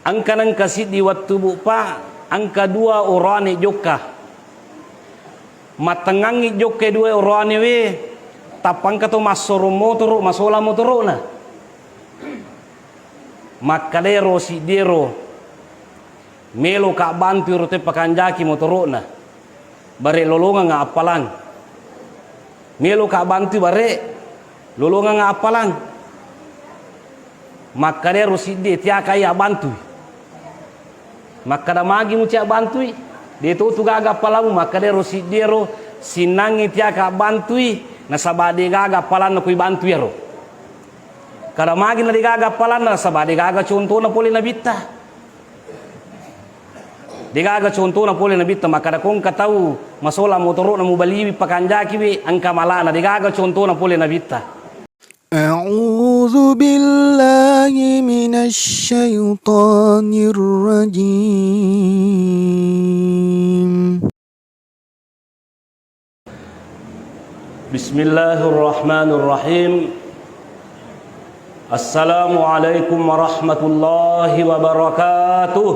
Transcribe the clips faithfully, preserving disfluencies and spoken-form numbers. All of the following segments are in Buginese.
Engka nengka siddi wettu, Bu, Pak, engka dua oroane jokka. Mattengngangngi jokka dua oroane we, tappa engka to massoro motoro, masola motoro'na. Makkeda ero siddi ero, "Meloka' bantui ro te pakanjaki motoro'na. Bare' lolongengnga' appalang. Meloka' bantui bare', lolongengnga' appalang." Makkeda ero siddi, "Tiakai abbantui." Makkeda, "Magi muci abbantui? De' to tu gaga appalamu." Makkeda ero siddi ero, "Sinnangngi tiaka abbantui, nasaba' de' gaga appalanna ko ibantui ero." Kada magi na de' gaga appalanna, nasaba' de' gaga contona pole Nabitta. De' gaga contona pole Nabitta, makkeda ko engka tau masola motoro'na mubaliwi pakanjakiwi, engka mala'na, de' gaga contona pole Nabitta. أعوذ بالله من الشيطان الرجيم. بسم الله الرحمن الرحيم. السلام عليكم ورحمة الله وبركاته.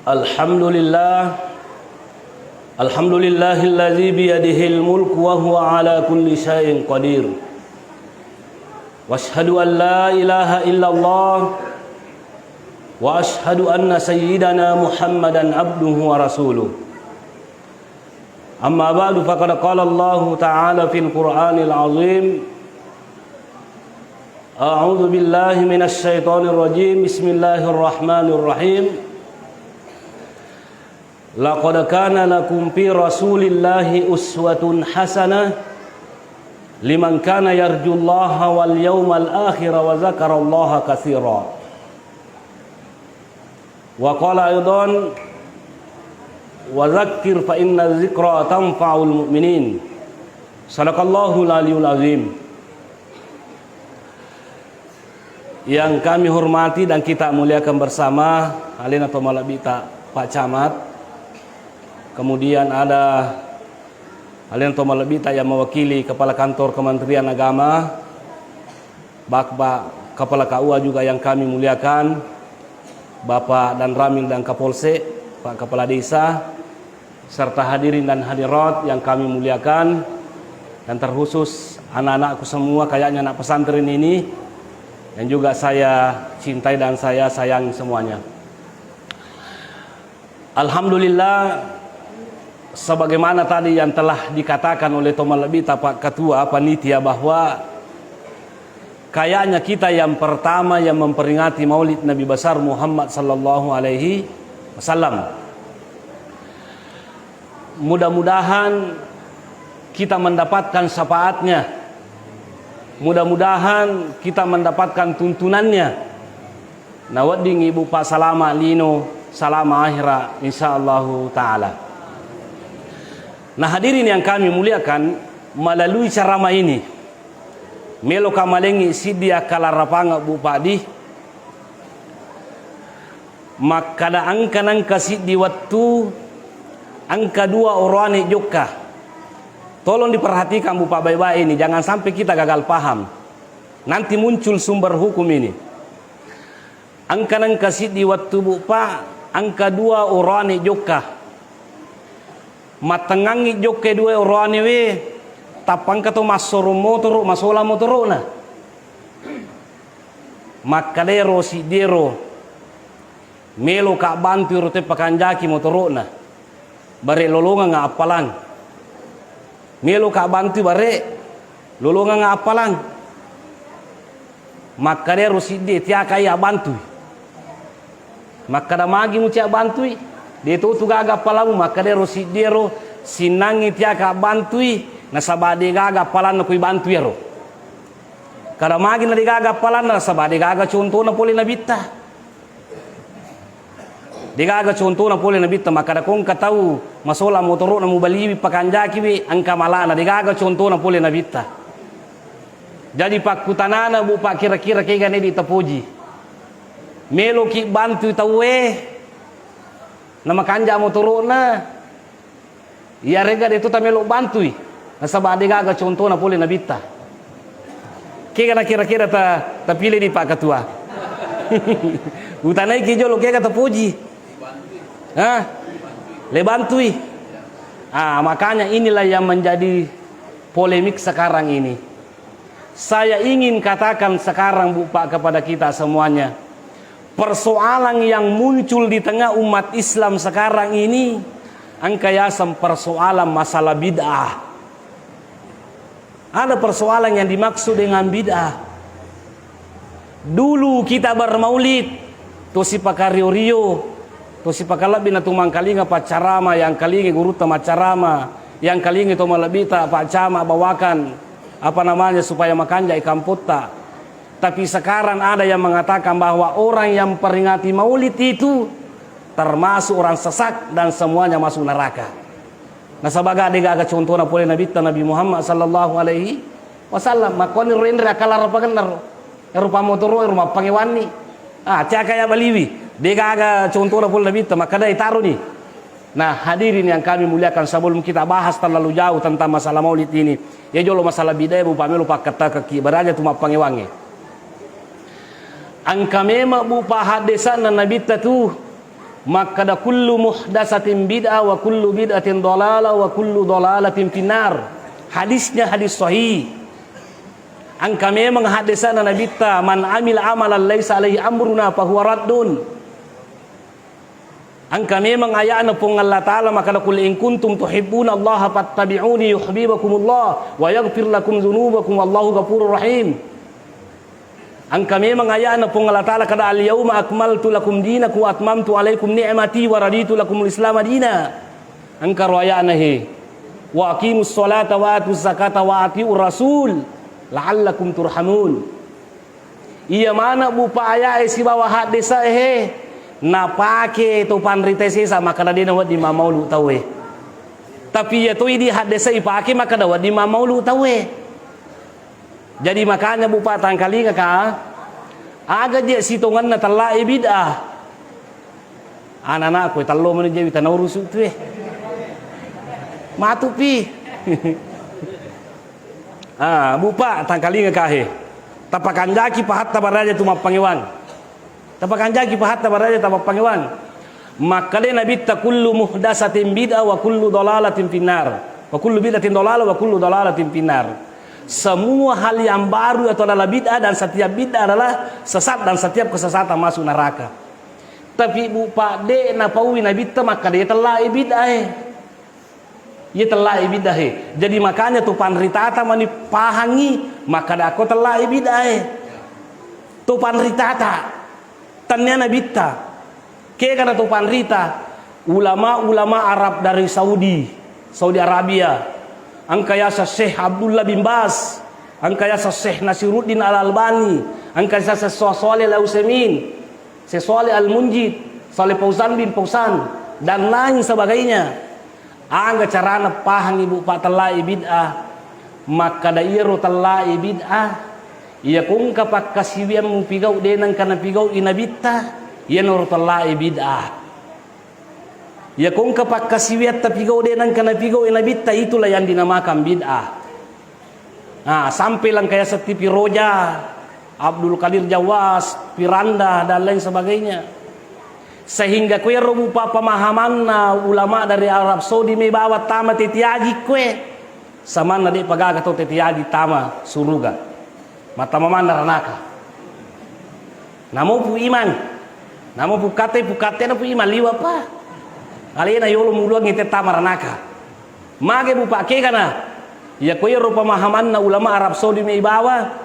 الحمد لله. الحمد لله الذي بيده الملك وهو على كل شيء قدير. وأشهد أن لا إله إلا الله، وأشهد أن سيدنا محمدا عبده ورسوله. أما بعد، فقد قال الله تعالى في القرآن العظيم: أعوذ بالله من الشيطان الرجيم. بسم الله الرحمن الرحيم. لقد كان لكم في رسول الله أسوة حسنة لمن كان يرجو الله واليوم الآخر وذكر الله كثيرا. وقال أيضا: وذكر فإن الذكرى تنفع المؤمنين. صدق الله العلي العظيم. Yang kami hormati dan kita muliakan bersama, alena to malebbi'ta Pak Camat, kemudian ada alena to malebbi'ta yang mewakili Kepala Kantor Kementerian Agama, Bapak Kepala K U A juga yang kami muliakan, Bapak Danramil dan Kapolsek, Pak Kepala Desa, serta hadirin dan hadirat yang kami muliakan, dan terkhusus anak-anakku semua, kayaknya anak pesantren ini, yang juga saya cintai dan saya sayang semuanya. Alhamdulillah, sebagaimana tadi yang telah dikatakan oleh to malebbi'ta Pak Ketua Panitia, bahwa kayaknya kita yang pertama yang memperingati Maulid Nabi Besar Muhammad sallallahu alaihi wasallam. Mudah-mudahan kita mendapatkan syafaatnya. Mudah-mudahan kita mendapatkan tuntunannya. Nawedding ibu Pak salama lino, salama akhira, insyaallahu ta'ala. Nah, hadirin yang kami muliakan, melalui ceramah ini, meloka malengngi siddi akkalarapangeng, Bu Padi, makkada engka nengka siddi wettu, engka dua oroane jokka. Tolong diperhatikan, Bu Pak, baik-baik ini, jangan sampai kita gagal paham. Nanti muncul sumber hukum ini. Engka nengka siddi wettu, Bu Pak, engka dua oroane jokka. Mattengngangngi jokka dua oroane we, tappa engka to massoro motoro, masola motoro'na. Makkeda ero siddi ero, "Meloka' bantui ro te pakanjaki motoro'na. Bare' lolongengnga' appalang. Meloka' bantui bare', lolongengnga' appalang." Makkeda ero siddi, "Tiakai abbantui." Makkeda, "Magi muci abbantui? De' to tu gaga appalamu." Makkeda ero siddi ero, "Sinnangngi tiaka abbantui, nasaba' de' gaga appalanna ko ibantui ero." Kada magi na de' gaga appalanna, nasaba' de' gaga contona pole Nabitta. De' gaga contona pole Nabitta, makkada ko engka tau masola motoro'na mubaliwi pakanjakiwi, engka mala'na, de' gaga contona pole Nabitta. Jadi pakkutanana, Bu Pak, kira-kira kegana idi' tapoji? Meloki' bantui tauwe namakanja' motoro'na, iyare'ga de' to tamelo' bantui? Nasaba' de' gaga contona pole Nabitta. Kega na kira-kira ta-, tapile di Pak Ketua? Utanaiki jolo, kega tapoji? Hah? Le bantui? Ah, makanya inilah yang menjadi polemik sekarang ini. Saya ingin katakan sekarang, Bu, Pak, kepada kita semuanya, persoalan yang muncul di tengah umat Islam sekarang ini, engka yaseng persoalan masalah bid'ah. Ada persoalan yang dimaksud dengan bid'ah. Dulu kita bermaulid, to sipakario-rio, to sipakalebbi na tu mangkalinga paccarama, yang kalinga gurutta maccarama, yang kalinga to malebbita paccama bawakan, apa namanya, supaya makanjai kampotta. Tapi sekarang ada yang mengatakan bahwa orang yang peringati maulid itu termasuk orang sesat dan semuanya masuk neraka. Nasaba' de' gaga contona pole Nabitta, Nabi Muhammad sallallahu alaihi wasallam. Makkuani ro enre akkalarapangennaro. Ero pamotoro, ero mappangewanni. Ah, caka ya baliwi. De' gaga contona pole Nabitta, makkeda itaroni. Nah, hadirin yang kami muliakan, sebelum kita bahas terlalu jauh tentang masalah maulid ini, ya jolo masalah bid'ah, Bu, Pak, melo pakkatakaki, baraja tu mappangewangnge. Engka memang, Bu, Pak, haddesa'na Nabitta tu makkeda, "Kullu muhdasatin bid'ah wa kullu bid'atin dalalah wa kullu dalalatin finnar." Hadisnya hadis sahih. Engka memang haddesa'na Nabitta, "Man amila amalan laisa alaihi amruna fahuwa raddun." Engka memang aya'na Puang Allah Ta'ala makkeda, "Qul in kuntum tuhibbuna Allah fattabi'uni yuhibbukumullah wa yaghfir lakum dzunubakum wallahu ghafurur rahim." Engka memang aya'na Puang Allah Ta'ala kada, "Al-yauma akmaltu lakum dinakum wa atmamtu alaikum ni'mati wa raditu lakumul Islama dina." Engka ro aya'na he, "Wa aqimus salata wa atuz zakata wa atiur rasul la'allakum turhamun." Iya maneng, Bu, Pak, aya'e sibawa haddesa'e he napake to panritae sesa makkeda de' nawedding mammaulu tauwe. Tapi iya toi di haddesa ipake makkeda wedding mammaulu tauwe. Jadi makanya, Bu, Pak, tangkalinga ka, aga je sitongenna tellae bid'ah. Ana-anakku, tello meni je wita naurusu tu, eh. Matupi. Ah, Bu, Pak, tangkalinga ka he. Tapakanjaki pahatta baraja tu mappangewang. Tapakanjaki pahatta baraja tu mappangewang. Makkeda Nabitta, "Kullu muhdasatin bid'ah wa kullu dalalatin finnar. Wa kullu bid'atin dalalah wa kullu dalalatin finnar." Semua hal yang baru itu adalah bid'ah dan setiap bid'ah adalah sesat dan setiap kesesatan masuk neraka. Tapi, Bu, Pak, de' napaui Nabitta makkeda tellae bid'ah, eh. Iya tellae bid'ah e. Jadi makanya tu panritata mani pahangi makkeda ko tellae bid'ah e. Tu panritata. Tannia Nabitta. Kegana tu panrita. Ulama-ulama Arab dari Saudi, Saudi Arabia. Engka yaseng Syekh Abdullah bin Baz. Engka yaseng Syekh Nasiruddin Al-Albani. Engka yaseng Syekh Saleh Al-Utsaimin. Syekh Saleh Al-Munjid. Saleh Fauzan bin Fauzan. Dan lain sebagainya. Aga carana pahangi, Bu, Pak, tellae bid'ah? Makkeda iyaro tellae bid'ah, iya ko engka pakkasiwiang mupigau de' nengka napigau'i Nabitta, iyanaro tellae bid'ah. Iya ko engka pakkasiwiang tapigau de' nengka napigau'i Nabitta, itulah yang dinamakan bid'ah. Nah, sampai langkaya setti Piroja, Abdul Qadir Jawas, Piranda, dan lain sebagainya. Sehingga kuero, Bu, Pak, pemahamanna ulama dari Arab Saudi me bawa tama teti aji kue. Samanna de' pagaga to teti aji tama suruga. Mattama manna ranaka. Namo pu iman. Namo pu kate, pu kate na pu iman liwa, Pak. Alena yolo muluang ite tama ranaka. Mage, Bu, Pak, kegana? Iya ko iyaro pemahamanna ulama Arab Saudi me ibawa,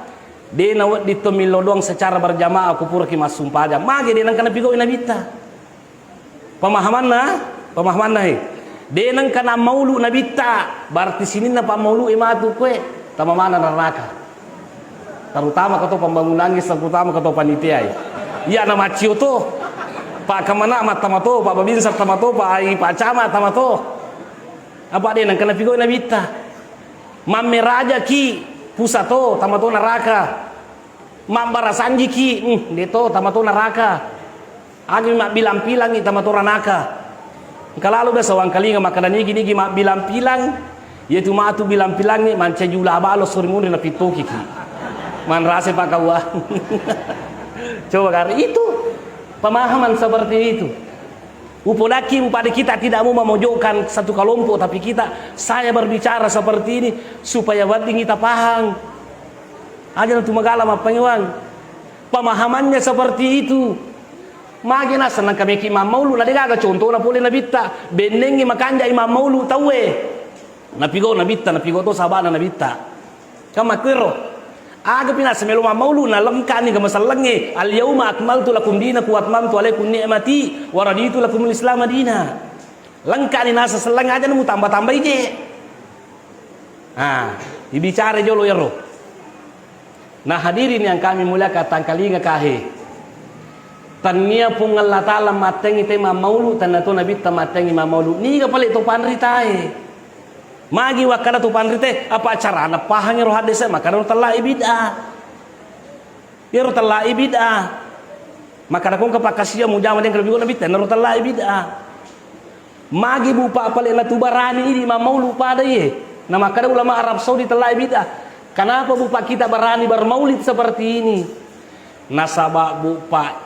de' nawedding to millau doang secara berjamaah ko puraki massumpajang. Mage de' nengka napigau'i Nabitta? Pemahamanna, pemahamanna he. De' nengka nammaulu Nabitta, berarti sininna pammaulu e matu kue, tama manna neraka. Terutama ketua pembangunan, terutama ketua panitia. Iya na maccio to. Pak Kemenag mattama to, Pak Babinsa tama to, Pak, ai, Pak Camat tama to. Apa de' nengka napigau Nabitta? Mammerajaki pusa to, tama to neraka. Mabbarasanjiki, hmm, de' to, tama to neraka. Agi mabbilang-pilangi tama to ranaka. Engka lalo biasa wangkalinga makkeda nigi-nigi mabbilang-pilang, Iyatu matu bilang-pilangngi mancaji ula balo sori munri napittokiki. Manrase pakauwa. Coba kare itu pemahaman seperti itu. Upodaki upadi kita tidak mau memojokkan satu kelompok, tapi kita, saya berbicara seperti ini supaya wedding kita paham. Aja tu magala mappangiwang. Pemahamannya seperti itu. Magi naseng nangka meki mammaulu, na degaga contona pole nabitta. Bennengi makanjai mammaulu tauwe. Napigau nabitta, napigau to sabana nabitta. Kan makkuero. Aga pinaseng melo mammaulu, na lengkani ga masellengnge. Al-yauma akmaltu lakum dinakum wa atmamtu alaikum ni'mati wa raditu lakumul islama dina. Lengkani naseng selleng aja nemu tambah-tambah ije. Ah, ibicara jolo ero. Nah, hadirin yang kami muliakan, tangkalinga kahe. Tannia Puang Allah Ta'ala mattengi te mammaulu, tanna to nabitta mattengi mammaulu. Niga pale to panritae. Magi wakkada to panritae, apa carana pahangi ro hadese, makkada ro tellai bid'ah. Iyaro tellai bid'ah. Makkada kongka pakkasiya mujama dengka lebbi guna bitta, naro tellai bid'ah. Magi bupa pale natu barani idi mammaulu pada iye. Na makkada ulama Arab Saudi tellai bid'ah. Kenapa bupa kita berani bermaulid seperti ini? Nasaba bupa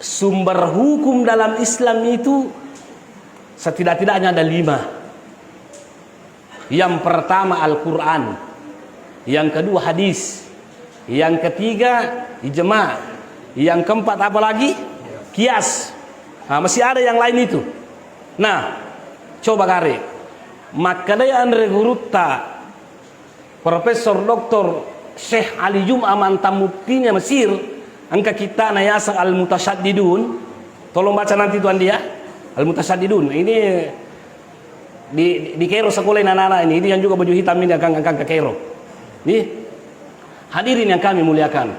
sumber hukum dalam Islam itu setidak-tidaknya ada lima. Yang pertama Al-Quran, yang kedua hadis, yang ketiga ijma, yang keempat apa lagi? Kias. Nah, masih ada yang lain itu. Nah, coba kare. Makkedai anre gurutta Profesor Doktor Syekh Ali Jum'ah, mantan muftinya Mesir, engka kittana yaseng Al-Mutasyaddidun. Tolong baca nanti tuan dia. Al-Mutasyaddidun. Ini di, di, di Kairo sekolah anak-anak ini, ini yang juga baju hitam ini akan, akan ke Kairo. Nih, hadirin yang kami muliakan.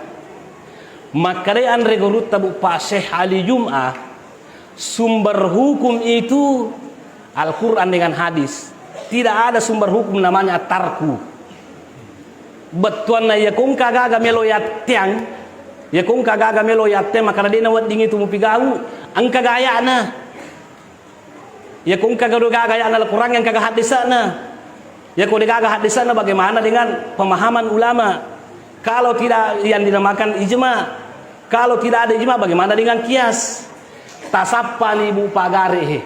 Makkedai anre gurutta bupa Syekh Ali Jum'ah, sumber hukum itu Al-Quran dengan hadis. Tidak ada sumber hukum namanya tarku. Bettuanna iya kongka gaga melo yatteang, iya kongka gaga melo yatteang, makana dena wedding itu mupigau, engka gayana. Iya ko engka gado gaga aya'na Al-Quran, engka ga haddesa'na. Iya ko degaga haddesa'na, bagaimana dengan pemahaman ulama? Kalau tidak yang dinamakan ijma, kalau tidak ada ijma, bagaimana dengan kias? Tasappani bupa gare he.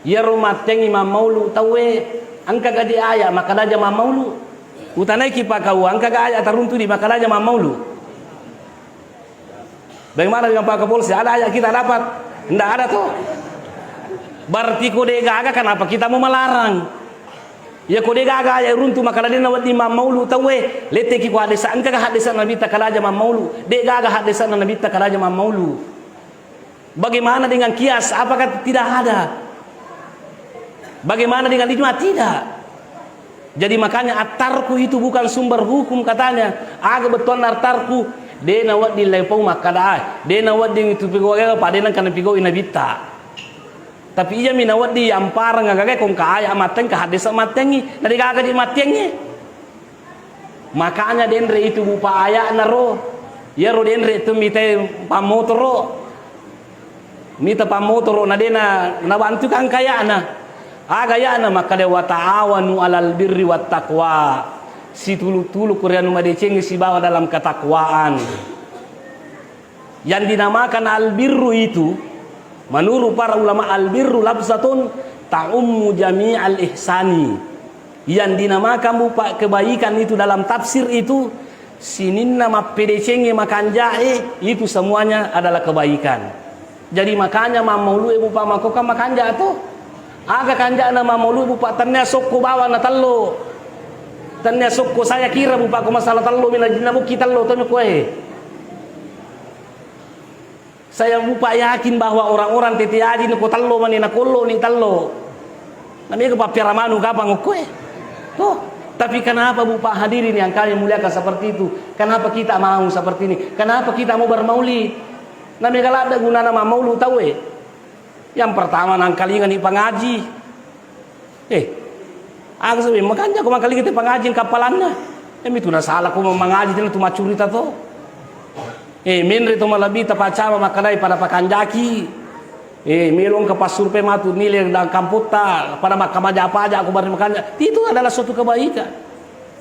Iyaro mattengi mammaulu tauwe, engka gadi aya makkadaja mammaulu. Utanaiki pakau, engka ga aya taruntu di makkadaja mammaulu. Bagaimana dengan Pak Kapolsek? Ada ayat kita dapat? Ndak ada toh. Berarti ko de gaga, kenapa kita mau melarang? Ya ko de gaga ayat runtu, maka ladena wedding mammaulu tauwe, leteki ko hadesa, engka ga hadesa Nabi ta kalaja mammaulu? De gaga hadesa Nabi ta kalaja mammaulu. Bagaimana dengan kias? Apakah tidak ada? Bagaimana dengan ijma? Tidak. Jadi makanya at-tarku itu bukan sumber hukum katanya. Aga bettuanna at-tarku, de nawedding leipau makkada, de nawedding itu pigau aga, pa de nengka napigau nabitta. Tapi iya mi nawedding yampareng agaga ko engka aya matteng, ka hadesa mattengi, na de gaga di mattengi. Makanya denre itu bupa aya'na ro. Iyaro denre tu mita pammotoro. Mita pammotoro na dena nabantu kan kaya'na. Aga aya'na makkada, "Wa ta'awanu 'alal birri wat taqwa." Situlu-tulu ko rianu madecengi sibawa dalam ketakwaan. Yang dinamakan albirru itu, menurut para ulama, albirru lafzatun ta'ummu jami'al ihsani. Yang dinamakan bupa kebaikan itu dalam tafsir itu, sininna mappedecengnge makanja'e, itu semuanya adalah kebaikan. Jadi makanya mammaulu'e bupa makkokka makanja' to. Aga kanja'na mammaulu'e bupa, tennia sokko bawang na tello. Tennia sokko saya kira bupa ko masalah tello mina jinna bukki tello to mi koe. Saya mupa yakin bahwa orang-orang tete aji ko tello mani na kollo ni tello. Na mega pappiara manu kapang okkoe. Tuh, tapi kenapa bupa hadirin yang kami muliakan seperti itu? Kenapa kita mau seperti ini? Kenapa kita mau bermaulid? Na mega ladda gunana mammaulu tauwe. Yang pertama nangkalingani pangaji. Eh, aga sabe makanja ko mangkalinga te pangaji kappalanna. Emi tu nasala ko mangaji tena tu maccurita to. Eh, menre to malebbi tapacama makkedai pada pakanjaki. Eh, melo engka passurvei matu nilai dalam kampotta, pada makkamaja-paja ko barri makanja. Itu adalah suatu kebaikan.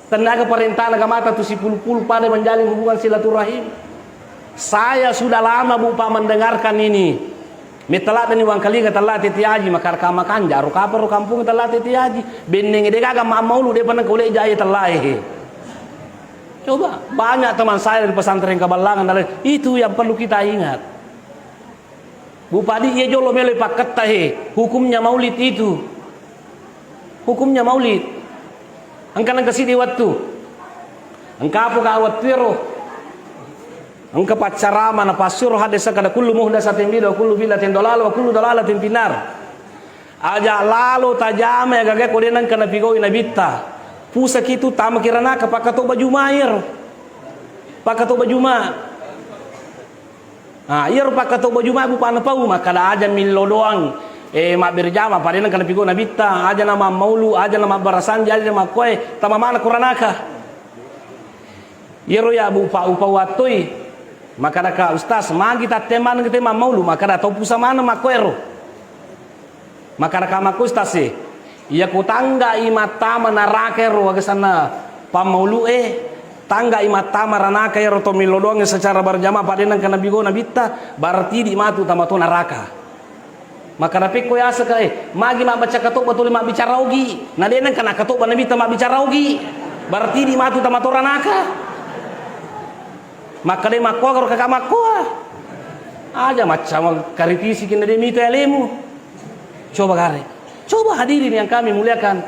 Tennaga parentana agamata tu sipulu-pulu pada menjalin hubungan silaturahim. Saya sudah lama, Bu, Pak, mendengarkan ini. Metala dani wangkalinga tella teti aji, maka raka makanja, ro kapang ro kampung tella teti aji. Benneng de gaga mammaulu, de paneng kole jae tellae. Coba, banyak teman saya dari pesantren Kaballangan dan lain, itu yang perlu kita ingat. Bu Padi, iya jolo melo ipakketta he, hukumnya maulid itu. Hukumnya maulid. Engka nengka sidi wettu. Engka apa ka wettu ero? Engka paccarama na passuro hadis kada kullu muhdatsatin bid'ah wa kullu bid'atin dalalah wa kullu dalalatin finnar. Aja lalo tajama ya gaga ko de nengka napigau nabitta. Pusaki tu tama kiranaka pakkato baju mair. Pakkato baju ma. Ah, iyaro pakkatobba Juma, Bu, Pa, napau, makkada aja millo doang, eh, mabberjama, padena kana pigau nabitta, aja na mammaulu, aja na mabbarasanja, aja na makkoe, tama mana koranaka. Iyaro ya, Bu, Pa, upau wattoi, makkadaka, "Ustaz, magi tatte maneng te mammaulu?" Makkada, "Tau pusa maneng makkoero." Makkadaka makko ustaz e, "Iya ko tanggai mattama naraka ero agasanna pammaulu e, tanggai mattama ranaka ero to millo doang secara berjamaah paddenna engka nabi go nabitta, berarti idi matu tama to naraka." Makkada pekko yaseng ka, "Eh, magi mabbaca katobba tuli mabbicara ogi? Na de nengka nakatobba nabitta mabbicara ogi? Berarti idi matu tama to ranaka." Makkada makkoa karo kaka makkoa. Aja macca karitisi kinna de mita alemu. Coba gare. Coba hadirin yang kami muliakan.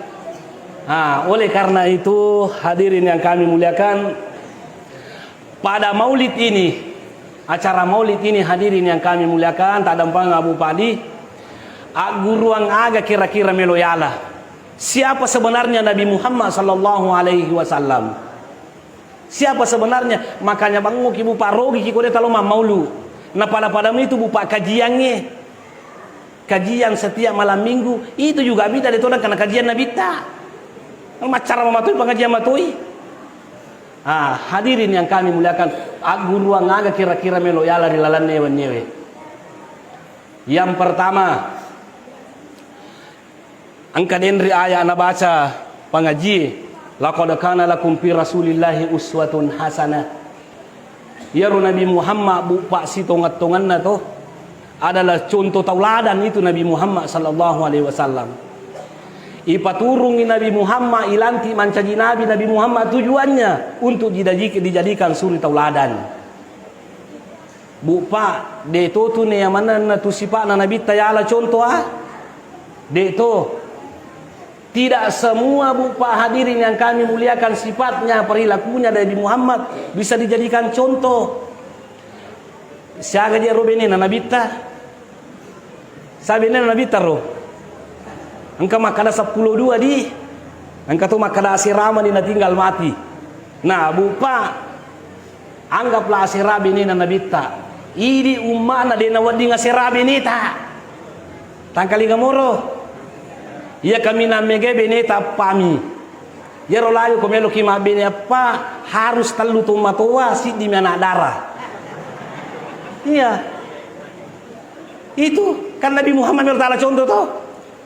Nah, oleh karena itu, hadirin yang kami muliakan, pada maulid ini, acara maulid ini, hadirin yang kami muliakan, tak dampang Abu Padi, agguruang aga kira-kira melo yala. Siapa sebenarnya Nabi Muhammad sallallahu alaihi wasallam? Siapa sebenarnya? Makanya bangoki, Bu, Pa, rogi ki ko de talo mammaulu. Na pada-pada itu, Bu, Pa, kajiangnge. Kajian setiap malam minggu, itu juga bid'ah de todang karena kajian nabitta. Maccara mamatoi pengajian matoi. Ah, hadirin yang kami muliakan, agguruang aga kira-kira melo yala ri lalanna wenniewe. Yang pertama, engka denri aya nabaca pangajie, "Laqad kana lakum fi Rasulillahi uswatun hasanah." Iyaro Nabi Muhammad, Bu, Pa, sitongeng-tongenna to adalah contoh tauladan itu Nabi Muhammad sallallahu alaihi wasallam. Ipaturungi Nabi Muhammad, ilantik mancaji nabi Nabi Muhammad, tujuannya untuk didaji-, dijadikan suri tauladan. Bu, Pa, de to tu ne yamanenna tu sipa'na nabitta yala contoh, ah? De to. Tidak semua, Bu, Pa, hadirin yang kami muliakan, sifatnya, perilakunya Nabi Muhammad bisa dijadikan contoh. Siaga je ro benena nabitta? Sa benena nabitta ro? Engka makkada seppulo dua di. Engka tu makkada asirama di natinggal mati. Nah, Bu, Pa, anggaplah asera benena nabitta. Idi ummana de nawedding asera beneta. Tangkalinga moro. Iya kaminang mega beneta eppami. Iyaro lagi ko meloki mabbene eppa, harus tellu tomatoa, siddimi anak dara. Iya. Itu kan Nabi Muhammad melo tala contoh to.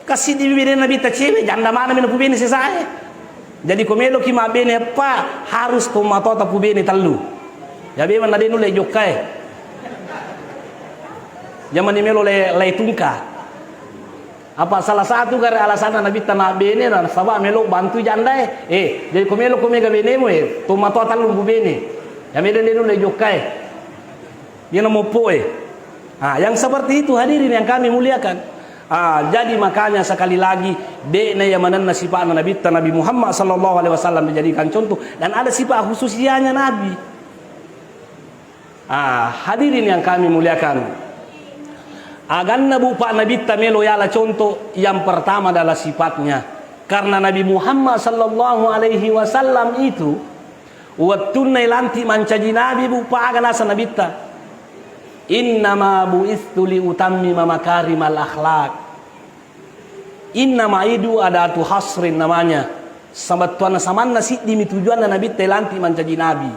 Kasiddi bene nabitta cewe, janda mana mena pubene sesae. Jadi ko meloki mabbene eppa, harus tomatoa tapubene tellu. Ya memang na de nulle jokkae. Jamani melo le, le tungka. Apa salah satu gare alasanna nabitta mabbene, nasaba melo bantu jandae. Eh, jadi ko melo ko mega benemu, eh, tomatoa tellu bubene. Ya melo de nulle jokkae. Dia namoppo, eh. Ah, yang seperti itu hadirin yang kami muliakan. Ah, jadi makanya sekali lagi, de'na ya manenna sipa'na nabitta Nabi Muhammad sallallahu alaihi wasallam dijadikan contoh dan ada sifat khususianya Nabi. Ah, hadirin yang kami muliakan. Aganna, Bu, Pa, nabitta melo yala contoh, yang pertama adalah sifatnya. Karena Nabi Muhammad sallallahu alaihi wasallam itu, wettunna ilantik mancaji nabi, Bu, Pa, aga naseng nabitta, "Innama bu'istu li utammima makarimal akhlak." Innama itu adatu hasrin namanya. Sabattuanna samanna siddimi tujuanna nabitta ilantik mancaji nabi.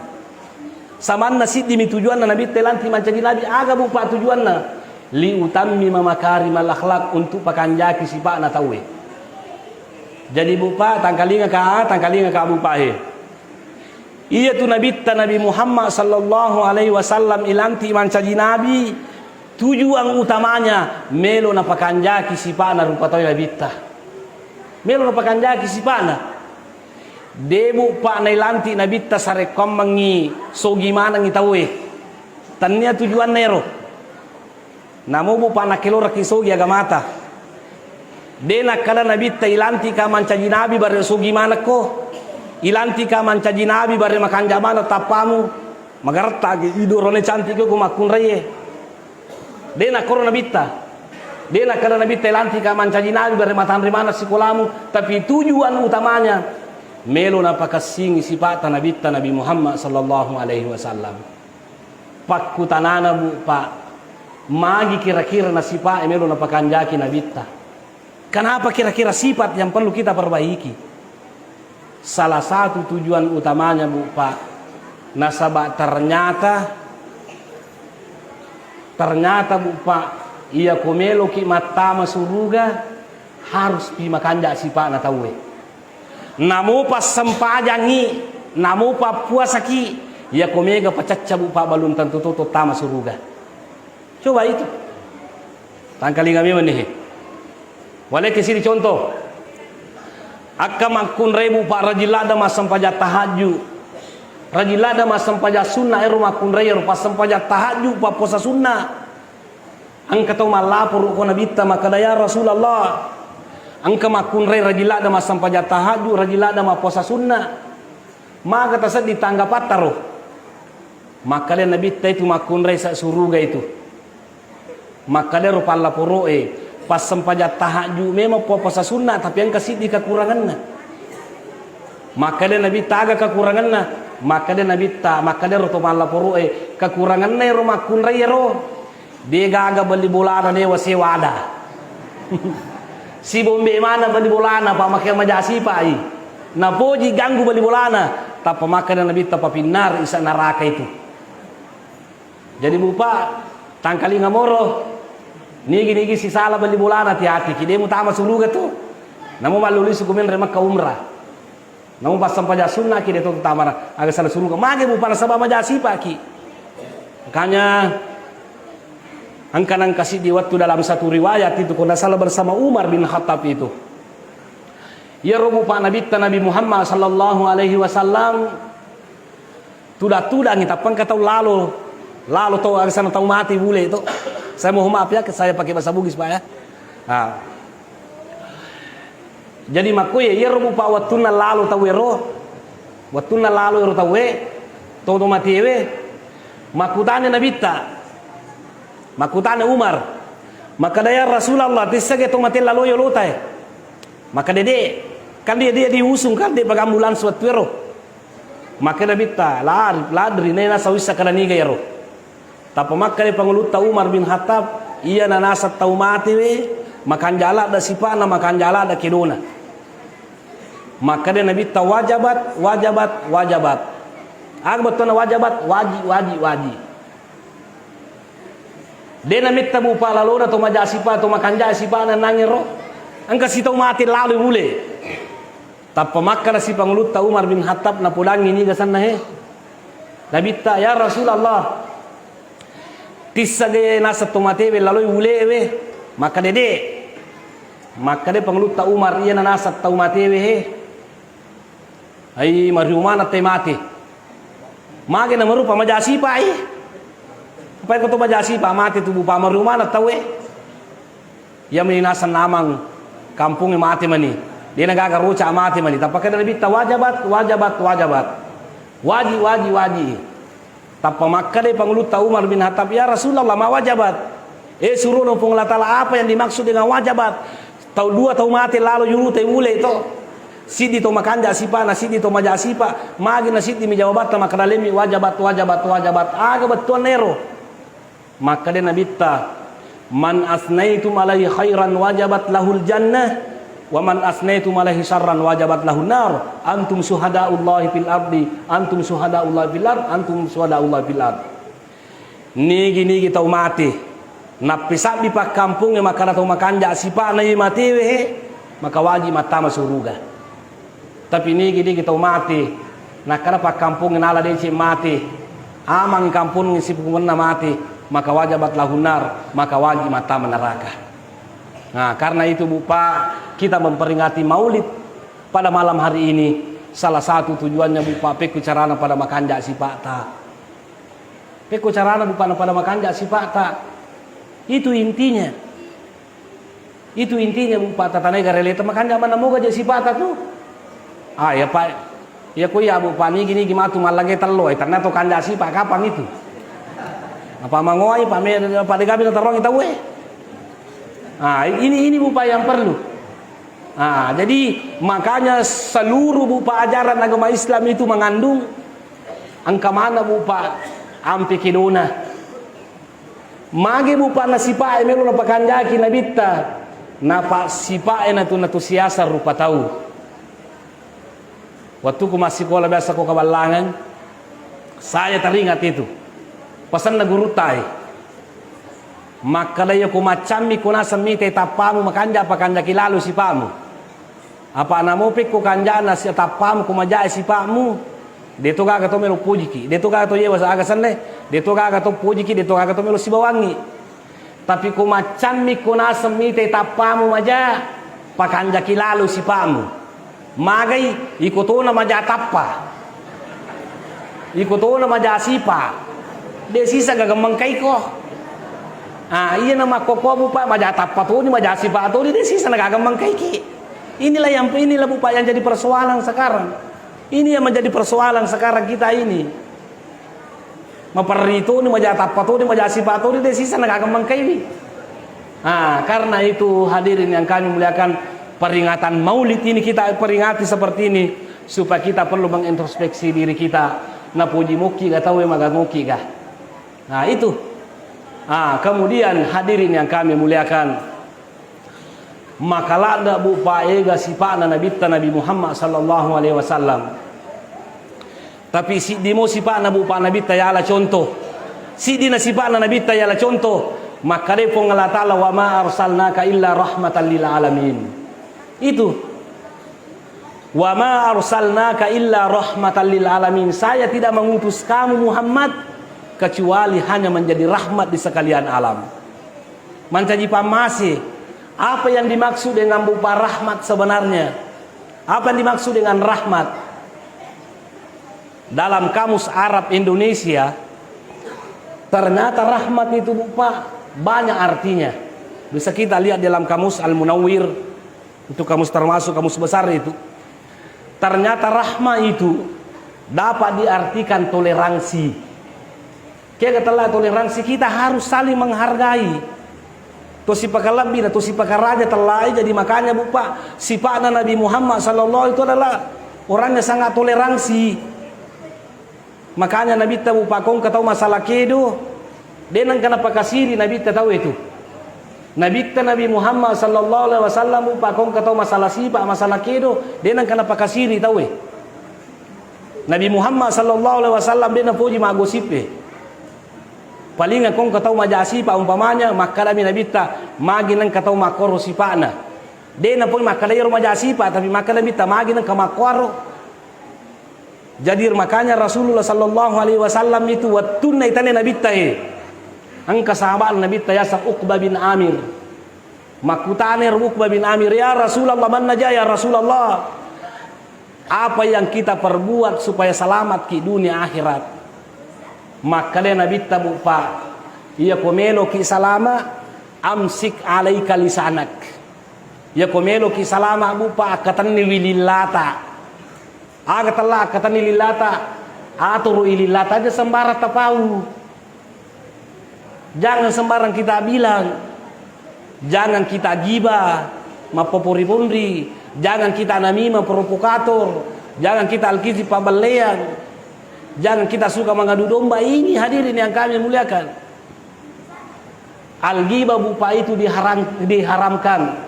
Samanna siddimi tujuanna nabitta ilantik mancaji nabi. Aga, Bu, Pa, tujuanna? Liutammima makarimal akhlak, untuk pakanjaki sipa'na tauwe. Jadi, Bu, Pak, tangkalinga ka, tangkalinga ka, Bu, Pak, he. Iyatu Nabitta Nabi Muhammad sallallahu alaihi wasallam ilanti mancaji nabi, tujuan utamanya melo napakanjaki sipa'na rupa tauwe Nabitta. Melo napakanjaki sipa'na. De', Bu, Pak, nailanti Nabitta sarekkoammengngi sogi manengngi tauwe. Tania tujuanna ero. Namo, Bu, Pak, nakkeloraki sogi agamata. De' nakkada Nabitta ilantika mancaji nabi bare sogi manekko. Ilantika mancaji nabi bare makanja maneng tappamu. Magaretta' gi idorone cantik ko makkunraie. De' nakkoro Nabitta. De' nakkada Nabitta ilantika mancaji nabi bare matanre maneng sikolamu, tapi tujuan utamanya melo napakassingi sipa'ta Nabitta Nabi Muhammad sallallahu alaihi wasallam. Pakkutanana, Bu, Pak, magi kira-kira nasipa'e melo napakanjaki Nabitta? Kenapa kira-kira sifat yang perlu kita perbaiki? Salah satu tujuan utamanya, Bu, Pak, nasaba ternyata, ternyata, Bu, Pak, iya ko meloki mattama suruga, harus pi makanja sipa'na tauwe. Namo passempajangngi, namo pappuasaki, iya ko mega pacacca, Bu, Pak, balum tentu to tama suruga. Coba itu. Tangkalinga memang nih. Walekki sini contoh. Akka makkunrai, Bu, Pak, rajin ladda massempajang tahajju. Rajin ladda massempajang sunna, ero makkunrai, ero passempajang tahajju, pappuasa sunna. Engka tau mallaporo ko Nabitta makkada, "Ya Rasulullah, engka makkunrai rajin ladda massempajang tahajju, rajin ladda mappuasa sunna. Maga tasedding tanggapatta ro?" Makkada Nabitta, "Itu makkunrai sa suruga itu." Makkada ro pallaporo'e, "Passempajang tahajju memang, pappuasa sunna, tapi engka siddi kekuranganna." Makkada Nabitta, "Aga kekuranganna?" Makkada Nabitta, makkada ro to pallaporo'e, "Kekuranganna ero makkunrai ero, de gaga beli bolana, dewa sewa ada." Sibombe mana beli bolana, pa makkeda maja sipa'i. Napoji ganggu beli bolana, tappa makkada Nabitta, "Papinnari isa neraka itu." Jadi, Bu, Pak, tangkalinga moro. Nigi-nigi sisala beli bolana, hati-hati ki, de mutama suruga tu. Namo mallulisu kumenre Mekka umrah. Namo passempajang sunna ki, de to tamana. Aga sala suruga. Mage, Bu, Pak, nasaba maja sipaki. Makanya, engka nangka siddi wettu dalam satu riwayat itu, ko nggak salah bersama Umar bin Khattab itu. Iyaro, Bu, Pak, Nabitta Nabi Muhammad sallallahu alaihi wasallam, Tuda-tudangi, tappa engka tau lalo, lalo tau, aga sana tau mati bule to. Saya mohon maaf ya, saya pakai bahasa Bugis, Pak, ya. Ah. Jadi makkoye, iyaro, Bu, Pak, wettunna lalo tau ero, wettunna lalo ero tauwe, to, to matewe, makkutana Nabitta, makkutana Umar, makkada, "Ya Rasulullah, tissage to mate lalo yolotae?" Makkada, "De', kan dia, dia diusung kan, de' paga ambulans wettu ero." Makkeda Nabitta, "Lari, ladri, nena sawissa kada niga iyaro." Tappa makkeda Pangulutta Umar bin Khattab, "Iya nanaseng tau mate we, makanja ladda sipa'na, makanja ladda kedona." Makkeda Nabitta, "Wajabat, wajabat, wajabat." Aga bettuanna wajabat? Waji, waji, waji. De' nametta, Bu, Pak, lalona to maja sipa, to makanja sipa'na nangero. Engka sitau mate lalo bule. Tappa makkeda si Pangulutta Umar bin Khattab, napodangngi niga senna he. Nabitta, "Ya Rasulullah, tissage naseng to matewe laloi ulewe?" Makkeda, "De'." Makkeda Pangulutta Umar, "Iya nanaseng tau matewe he. Ai, mariumana te mate." Mage namarupa maja sipa i. Apa ko to maja sipa mate tu, Bu, Pak, mariumana tauwe. Iya meni naseng namang kampungnge mate mani. De' nagaga roca mate mani. Tappa keda Nabitta, "Wajabat, wajabat, wajabat." Waji, waji, waji. Tappa makkeda Pangulutta Umar bin Khattab, "Ya Rasulullah, ma wajabat?" Eh, suruhna Puang Allah Ta'ala, apa yang dimaksud dengan wajabat? Tau dua tau mate lalo yurute ule to. Siddi to makanja sipa'na, siddi to maja sipa. Magi na siddi mi jawabatta, makkeda lemmi, "Wajabat, wajabat, wajabat." Aga bettuanna ero? Makkeda Nabitta, "Man asnaitum alaihi khairan wajabat lahul jannah, wa man asnaitum alaihi syarran wajabat lahun nar. Antum syuhadaullahi fil ardi, antum syuhadaullahi fil ard, antum syuhadaullahi fil ard." Nigi-nigi tau mate, Nappisabbi pakkampongnge makkada to makanja sipa'na iye matewe he, maka waji mattama suruga. Tapi nigi-nigi tau mate, nakkada pakkampongnge nala deceng mate, amang kampongnge sipukungenna mate, maka wajabat lahunnar, maka waji mattama neraka. Nah, karena itu, Bu, Pak, kita memperingati Maulid pada malam hari ini, salah satu tujuannya, Bu, Pak, pekko carana pada makanja sipa'ta. Pekko carana, Bu, Pak, na pada makanja sipa'ta. Itu intinya. Itu intinya, Bu, Pak, tatanae gareleta makanja manna moga je sipa'ta tu. Ah, ya, Pak. Ya, ko iya, Bu, Pak, nigi-nigi matu mallange tello, eh, ternyata kanja sipa' kapang itu. Apa mangoai, Pak, me, Pak, degabi na tarongi tau, eh. Ah, ini, ini, Bu, Pak, yang perlu. Ah, jadi makanya seluruh, Bu, Pak, ajaran agama Islam itu mengandung engka mana, Bu, Pak, ampe kedona. Magi, Bu, Pak, na sipa'e melo napakanjaki nabitta, napa sipa'e natu, natu siasa rupa tau. Wattuku massikola biasa ko Kaballangang, saya teringat itu. Pasanna gurutta e. Makkada iya ko maccammi ko naseng mitai tappamu makanja pakanjaki lalo sipa'mu. Apa namo pekko kanjana si tappamu ko majae sipa'mu, deto gaga to melo pojiki, deto gaga to yewa aga senne, deto gaga to pojiki, deto gaga to melo sibawangi. Tapi ko maccammi ko naseng mitai tappamu maja, pakanjaki lalo sipa'mu. Magai, iko tona maja tappa. Iko tona maja sipa. De sisa gaga mengkaiko. Ah, iya na makkokkomu, Pak, maja tappa toni, maja sipa toni, de sisa na gaga mengkaiki. Inilah yang, inilah, Bu, Pak, yang jadi persoalan sekarang. Ini yang menjadi persoalan sekarang kita ini. Maperri toni, maja tappa toni, maja sipa toni, de sisa na gaga mengkaiwi. Ah, karena itu, hadirin yang kami muliakan, peringatan Maulid ini kita peringati seperti ini supaya kita perlu mengintrospeksi diri kita. Napoji mokki ga tauwe, maga mokki ga. Nah, itu. Ah, kemudian, hadirin yang kami muliakan, maka ladde, Bu, Pak, ega sipa'na Nabitta Nabi Muhammad sallallahu alaihi wasallam. Tapi siddi mo sipa'na, Bu, Pak, Nabitta yala contoh. Siddina sipa'na Nabitta yala contoh. Makkadai Puang Allah Ta'ala, "Wa ma arsalnaka illa rahmatan lil alamin." Itu. "Wa ma arsalnaka illa rahmatan lil alamin." Saya tidak mengutus kamu, Muhammad, kecuali hanya menjadi rahmat di sekalian alam. Mancaji pammase, apa yang dimaksud dengan, Bu, Pak, rahmat sebenarnya? Apa yang dimaksud dengan rahmat? Dalam Kamus Arab Indonesia, ternyata rahmat itu, Bu, Pak, banyak artinya. Bisa kita lihat dalam Kamus Al-Munawwir, itu kamus termasuk kamus besar itu. Ternyata rahma itu dapat diartikan toleransi. Kega tella toleransi, kita harus saling menghargai. To sipakalebbi na to sipakaraja tellai, jadi makanya, Bu, Pak, sipa'na Nabi Muhammad sallallahu itu adalah orangnya sangat toleransi. Makanya Nabitta, Bu, Pak, kongka tau masalah kedo, de nengka napakasiri Nabitta tau itu. Nabitta Nabi Muhammad sallallahu alaihi wasallam, Bu, Pak, kongka tau masalah sipa, masalah kedo, de nengka napakasiri tau e. Nabi Muhammad sallallahu alaihi wasallam de napoji maggosip e. Palinga kongka tau maja sipa, umpamanya makkadami Nabitta, magi nengka tau makkoro sipa'na. De napoi makkada iyaro maja sipa, tapi makkada Nabitta, magi nengka makkuaro. Jadi makanya Rasulullah sallallahu alaihi wasallam itu wettunna itane Nabitta e, engka sahabat Nabitta yaseng Uqbah bin Amir. Makkutana ero Uqbah bin Amir, "Ya Rasulullah, mannaja ya Rasulullah? Apa yang kita perbuat supaya selamat ki dunia akhirat?" Makkada Nabitta, Bu, Pak, iya ko meloki salama, amsik alaika lisanak. Iya ko meloki salama, Bu, Pak, akkatenniwi lillata. Aga tella akkatenni lillata, aturu'i lillata, aja sembarang tapau. Jangan sembarang kita bilang. Jangan kita gibah, mappopori-ponri. Jangan kita namimah, provokator. Jangan kita alkisi pabelleang. Jangan kita suka mengadu domba. Ini hadirin yang kami muliakan. Al-ghibah, Bu, Pak, itu diharam-, diharamkan.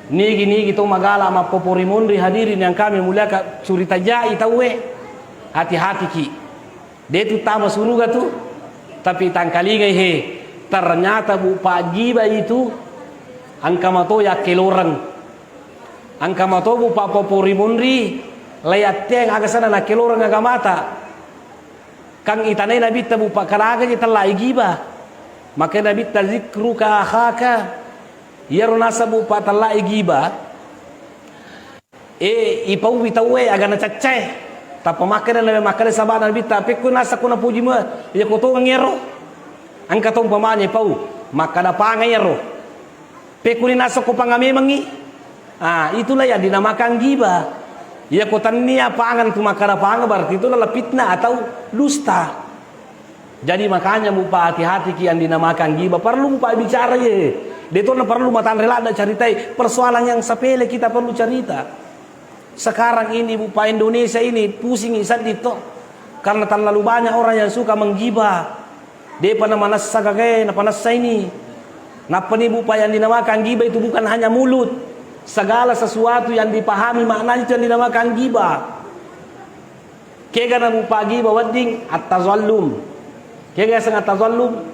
Nigi-nigi to magala mappopori monri, hadirin yang kami muliakan, curita jai tauwe, hati-hatiki. De tu tama suruga tu, tapi tangkalingai he, Ternyata, Bu, paggiba itu engka mato yakkeloreng. Engka mato, Bu, papopori monri, laiatteang aga sana nakkeloreng agamata. Kang itanai Nabitta, Bu, pakkadaga je tellai giba. Maka Nabitta, "Zikruka akhaka." Iyaro naseng, Bu, patellai giba. E, ipauwi tauwe aga nacaccae. Tappa makkeda nawe makkeda sabana Nabitta, "Pekko nasakko napoji mua, iya ko tongeng ero." Engka to umpamanya ipau, makkeda panga ero. Pekko ni nasakko panga memengngi. Ah, itulah yang dinamakan gibah. Iya ko tannia pangan tu makkeda panga, berarti itu adalah fitnah atau dusta. Jadi makanya mupa hati-hati ki yang dinamakan gibah. Perlu mupa bicara ye. De to na perlu matanre ladda caritai persoalan yang sepele kita perlu cerita. Sekarang ini, Bu, pa Indonesia ini pusing seddi to. Karena terlalu banyak orang yang suka menggibah. Depa na manessa kagae, na panessa ini. Nappa ni, Bu, pa yang dinamakan gibah itu bukan hanya mulut. Segala sesuatu yang dipahami maknanya itu yang dinamakan gibah. Kega na mupa gibah wedding? At-tazallum. Kega yaseng at-tazallum?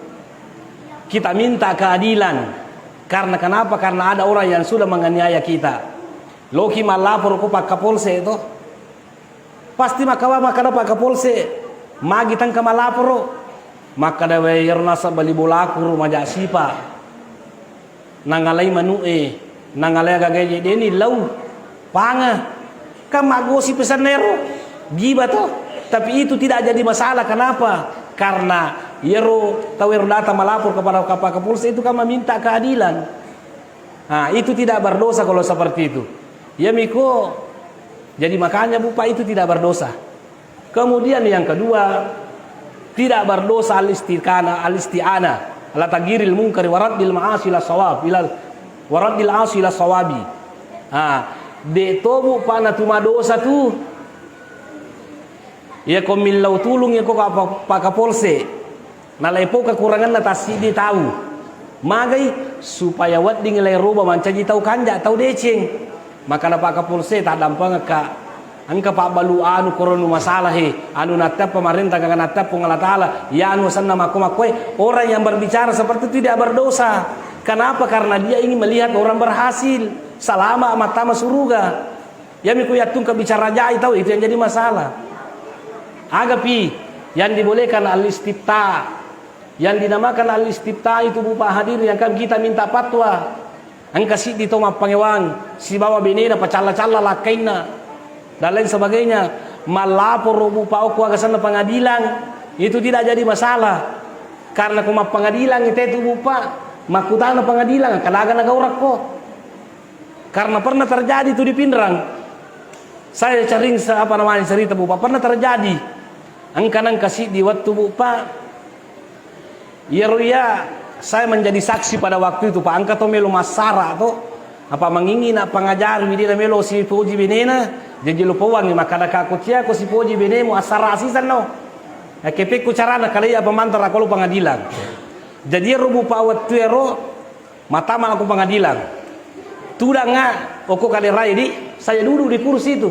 Kita minta keadilan. Karena kenapa? Karena ada orang yang sudah menganiaya kita. Loki mallaporo ko pakkapolse to. Pasti makkawa makkada pakkapolse. Magi tangka mallaporo. Makkada, "Wei, iyaro nasaba li bolaku ro maja sipa. Nangalai manu'e, nangalai agagae je deni lau panga." Kan maggosip pesanna ero, gibah to. Tapi itu tidak jadi masalah. Kenapa? Karena iyaro tau ero datang melapor kepada Kapolsek itu kan meminta keadilan. Nah, itu tidak berdosa kalau seperti itu. Ya miko, jadi makanya, Bu, Pak, itu tidak berdosa. Kemudian yang kedua, tidak berdosa al-istiqana, al-isti'anah ala taghyiril munkari wa raddil ma'asi ila sawab, ila wa raddil asi ila sawabi. Ah, de to, Bu, Pak, na tu madosa tu. Iya ko millau tulung iya ko ka-, pa-, Pak Kapolsek. Nalai po kekuranganna tassiddi tau. Magai? Supaya wedding lai roba mancaji tau kanja, tau deceng. Makana Pak Kapolsek, taddampengekka. Engka pabbalu anu koronu masalah he, anu natteppa marentang, aga natteppa Puang Allah Taala. Ya anu senna makko-makkoe, orang yang berbicara seperti itu tidak berdosa. Kenapa? Karena dia ingin melihat orang berhasil, selamat, mattama suruga. Yami ku yattungka bicara jai tau, itu yang jadi masalah. Agapi yang dibolehkan al-istifta. Yang dinamakan al-istifta itu, Bu, Pak, hadirin yang kami kita minta fatwa. Engka siddi to mappangewang sibawa benena pacalla-calla lakkainna dan lain sebagainya. Mallaporo, Bu, Pak, okko aga senna pengadilan, itu tidak jadi masalah. Karena ko mappengadilan itu, Bu, Pak, makkutana pengadilan, kadaga nagaurakko. Karena pernah terjadi itu di Pinrang. Saya sering se-, apa namanya, cerita, Bu, Pak, pernah terjadi. Engka nengka siddi wettu, Bu, Pak. Iyaro iya, saya menjadi saksi pada waktu itu, Pak. Engka to melo massara to. Apa mangingi na pangajari, widina melo sipoji benena, jaji lo powangi makkada, "Ka ko cia ko sipoji benemu, assara sisenno." Kepekku carana kalai apa mantara ko lo pengadilan. Jadi iyaro, Bu, Pak, wettu ero, mattama ko pengadilan. Tudanga okko kalerai di, saya duduk di kursi itu.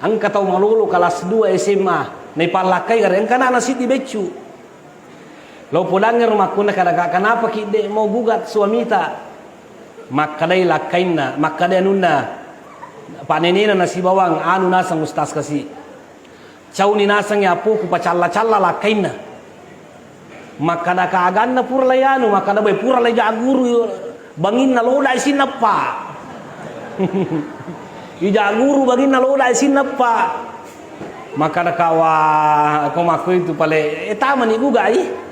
Engka tau malolo kelas dua S M A, naipallakkai gare, engka anana siddi beccu. Lo podangngero makkunna kada, "Kak, kenapa ki de mau gugat suamita?" Makkadai lakkainna, makkadai anunna, panenena nasibawang anu naseng ustaz kasi. Cauni nasengngi apoku pacalla-calla lakkainna. Makkada, "Ka aganna pura lai anu?" Makkada, "Bai, pura lai jagguru banginna loda isinnappa." Ijagguru banginna loda isinnappa. Makkada, "Ka wa, ko makko itu pale, eh, tamani gugai."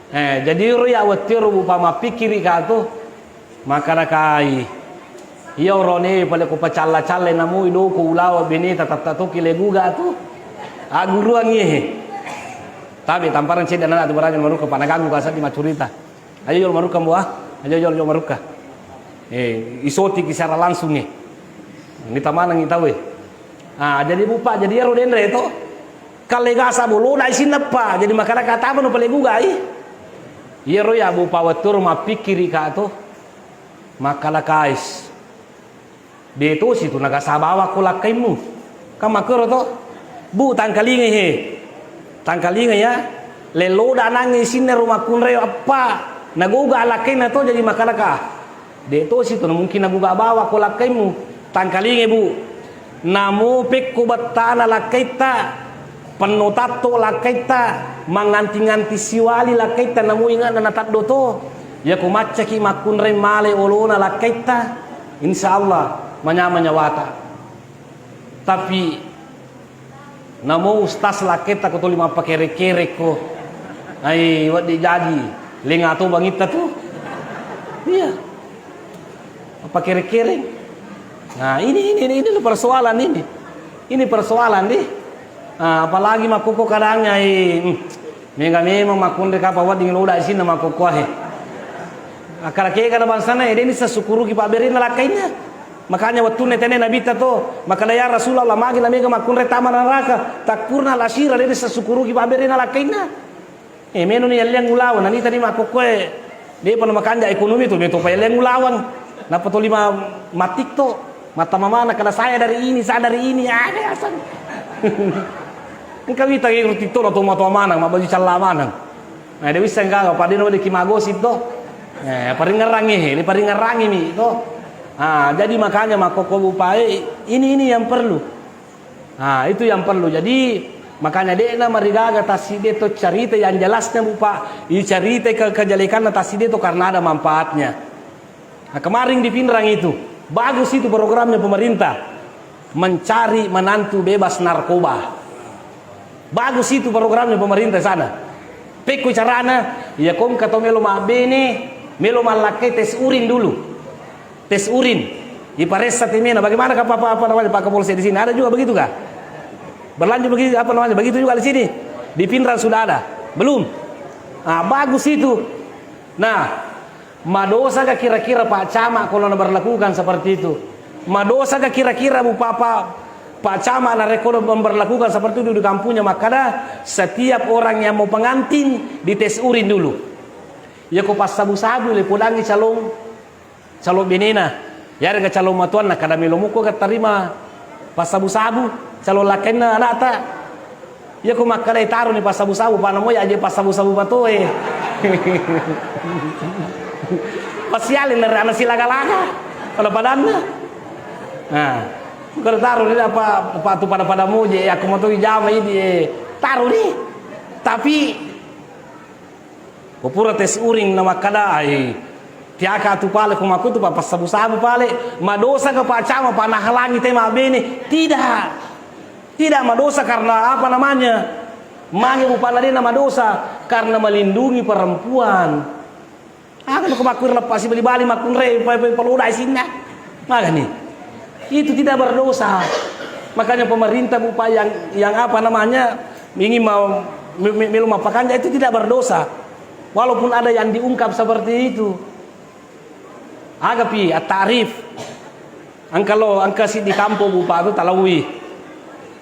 Eh, jadi ro ya wettu ro, Bu, Pak, mappikkiri ka tu. Makkada, "Kai, iya orone pale ko pacalla-calla namui doko ulawa beneta tatta toki le guga tu." Agguruang iye. Tapi tamparang cedde anak tu barang marukka, Pak, naganggu ka seddi maccurita. Ayo jolo marukka, Bu, ah. Ayo jolo, jolo marukka. Eh, isotiki secara langsung, eh. Ini tamanang itawe. Ah, jadi, Bu, Pak, jadi ero denre to. Kalle gasa bolo dai sinnappa. Jadi makkada, "Ka tama no pale gugai?" Iyaro ya, Bu, Pak, wettu ro mappikkiri ka to. Makkada, "Kais, de tosi tu nagasa bawa ko lakkaimmu." Kan makkero to. "Bu, tangkalingai he. Tangkalingai ya. Lelloda nangnge isinna ro makkunrai eppa, nagoga lakkainna to, jadi makkalaka. De' tosi to, mungkin nagoga bawa ko lakkaimmu. Tangkalinge, Bu. Namo pekko bettana lakkaitta, penno tatto lakkaitta, manganti-nganti siwali lakkaitta, namo inge'na nataddo to. Yako maccaki makkunrai male olona lakkaitta, insya Allah manyameng nyawata. Tapi namo ustaz lakkaitta ko tuli mappakere-kere ko. Ai, wedding jaji, lenga to bangitta tu. Iya. Mappakere-kere. Nah, ini, ini, ini, ini persoalan ini. Ini persoalan di. Ah, apalagi makkukku kadang ai, hmm, mega memang makkunrai kapang wedding loda isinna makkukku ahe. Akkada kega na bangsana, eh, de' nisseng sukkuruki pabberena lakkainna. Makanya wettunna tenne Nabitta to, makkada, "Ya Rasulullah, magi la mega makkunrai tama naraka?" Takkurna lasira, de' nisseng sukkuruki pabberena lakkainna. Eh, menoni yalliang ulaweng, nanita ni makkokkoe, de'pa na makanja ekonomi tu, meto pa yalliang ulaweng. Nappa tuli ma-, mattiktok, mattama mana, kada saya dari ini, saya dari ini, ada asang. Engka wita ke TikTok na tomatoa maneng, mabbaju calla maneng. Nah, de' wisseng gaga, pada no deki magosip to. Eh, paringerangi, diparingerangi mi to. Ah, jadi makanya makkokko bupae, ini, ini yang perlu. Ah, itu yang perlu. Jadi, makanya de'na marigaga tassiddi to carita yang jelasnya, Bu, Pak. Icarita ke-, kejelekanna tassiddi to karena ada manfaatnya. Nah, kemarin di Pinrang itu, bagus itu programnya pemerintah. Mencari menantu bebas narkoba. Bagus itu programnya pemerintah sana. Pekko carana, ya kongka to melo mabbene, melo mallakkai tes urin dulu. Tes urin. Iparessa temena. Bagaimana kah apa, apa namanya Pak Kapolsek di sini? Ada juga begitu kah? Berlanjut begitu, apa namanya? Begitu juga di sini. Di Pinrang sudah ada. Belum. Ah, bagus itu. Nah, madosa gak kira-kira Pak Camat kalau berlakukan seperti itu? Madosa gak kira-kira Bu Papa, Pak Camat narekko memberlakukan seperti itu di kampungnya, makkada setiap orang yang mau pengantin dites urin dulu. Ya ko passabu-sabu le podangi calon calon benena, yarega calon matuanna, kada melo muko ga tarima passabu-sabu calon lakkainna anakta. Iya ko makkadai taroni passabu-sabu, pana moja aja passabu-sabu patoe. Pasiali nere ana silaga-laga pada-padanna. Nah, kada taroni apa, apa tu pada-pada moje, aku mau tu jama ini, eh, taroni. Tapi Ko pura tes urin na makkada, ai, tiaka tu pale, ko makkutu pa passabu-sabu pale, madosa ka Pak Camat pa nahalangi te mabbene? Tidak. Tidak madosa karena apa namanya? Magi upana dena madosa? Karena melindungi perempuan. Aga ko makkuira leppa sibali-bali makkunrai pa, pa, paloda isinna. Magani? Itu tidak berdosa. Makanya pemerintah, Bu, Pak, yang, yang apa namanya, ingin mau me-, me-, melu mappakanja itu tidak berdosa. Walaupun ada yang diungkap seperti itu. Agapi at-ta'rif. Engka lo, engka siddi kampo, Bu, Pak, tu Talawi.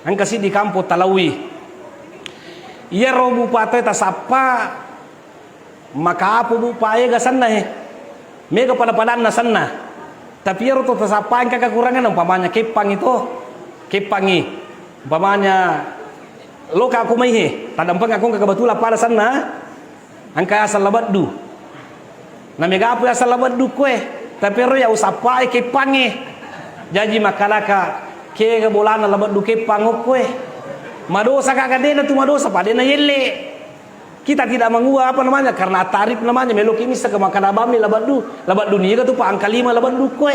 Engka siddi kampo Talawi. Iyaro, Bu, Pak, tu tasappa Maka apa, Bu, paega senna he? Mega pada-padanna senna. Tapi iyaro to tasappa engka kekurangan, umpamanya keppangi to. Keppangi. Umpamanya loka aku mai he, tadampeng aku engka kebetulan pada senna. Engka asal labaddu. Na mega apa asal labaddu koe. Tapi ero ya usappae keppangi. Jaji makkalaka kega bolana labaddu keppang okkoe. Madosa ka, kadena tu madosa, padena yelle. Kita tidak mengubah, apa namanya, karena tarif namanya, meloki missa ke makkada bammi labaddu, labaddu niga tu pa engka lima labaddu koe.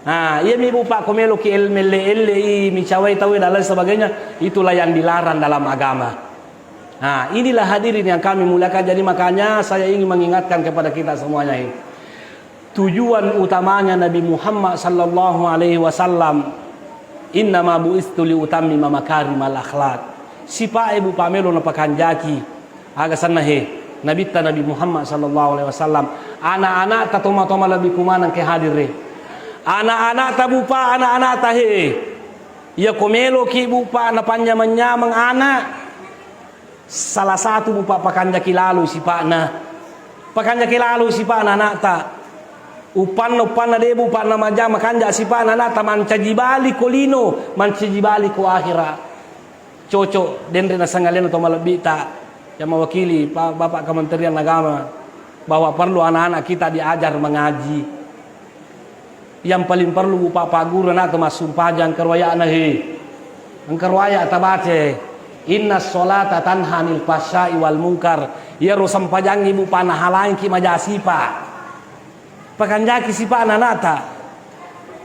Nah, iya mi, Bu, Pak, ko meloki el-, melle-, elle i, micawai tau dan lain sebagainya, itulah yang dilarang dalam agama. Nah, inilah hadirin yang kami muliakan. Jadi makanya saya ingin mengingatkan kepada kita semuanya ini. Tujuan utamanya Nabi Muhammad sallallahu alaihi wasallam, "Innama bu'istu liutammima makarimal akhlak." Sipae, Bu, pamelo napakanjaki. Aga senna he? Nabitta Nabi Muhammad sallallahu alaihi wasallam. Anak-anakta, toma-toma lebih kumanang ke hadir he. Anak-anakta, Bu, Pak, anak-anakta he. Iya ko meloki, Bu, Pak, napanyameng-nyameng anak. Salah satu, Bu, Pak, pakanjaki lalo sipa'na. Pakanjaki lalo sipa'na anakta. Uppanna, uppanna de, Bu, Pak, namaja makanja sipa'na anakta, mancaji bali ko lino, mancaji bali ko akhira. Cocok denre nasangalena to malebbi'ta. Yang mewakili Pak, Bapak Kementerian Agama, bahwa perlu anak-anak kita diajar mengaji. Yang paling perlu, Bu, Pak, Pak Guru, anak tu massumpajang, engka ruayana, he. Engka ruaya tabaca, "Inna sholata tanha anil fahsya'i wal munkar." Iyaro sempajangnge, Bu, Pak, nahalangki maja sipa. Pakanjaki sipa'na anakta.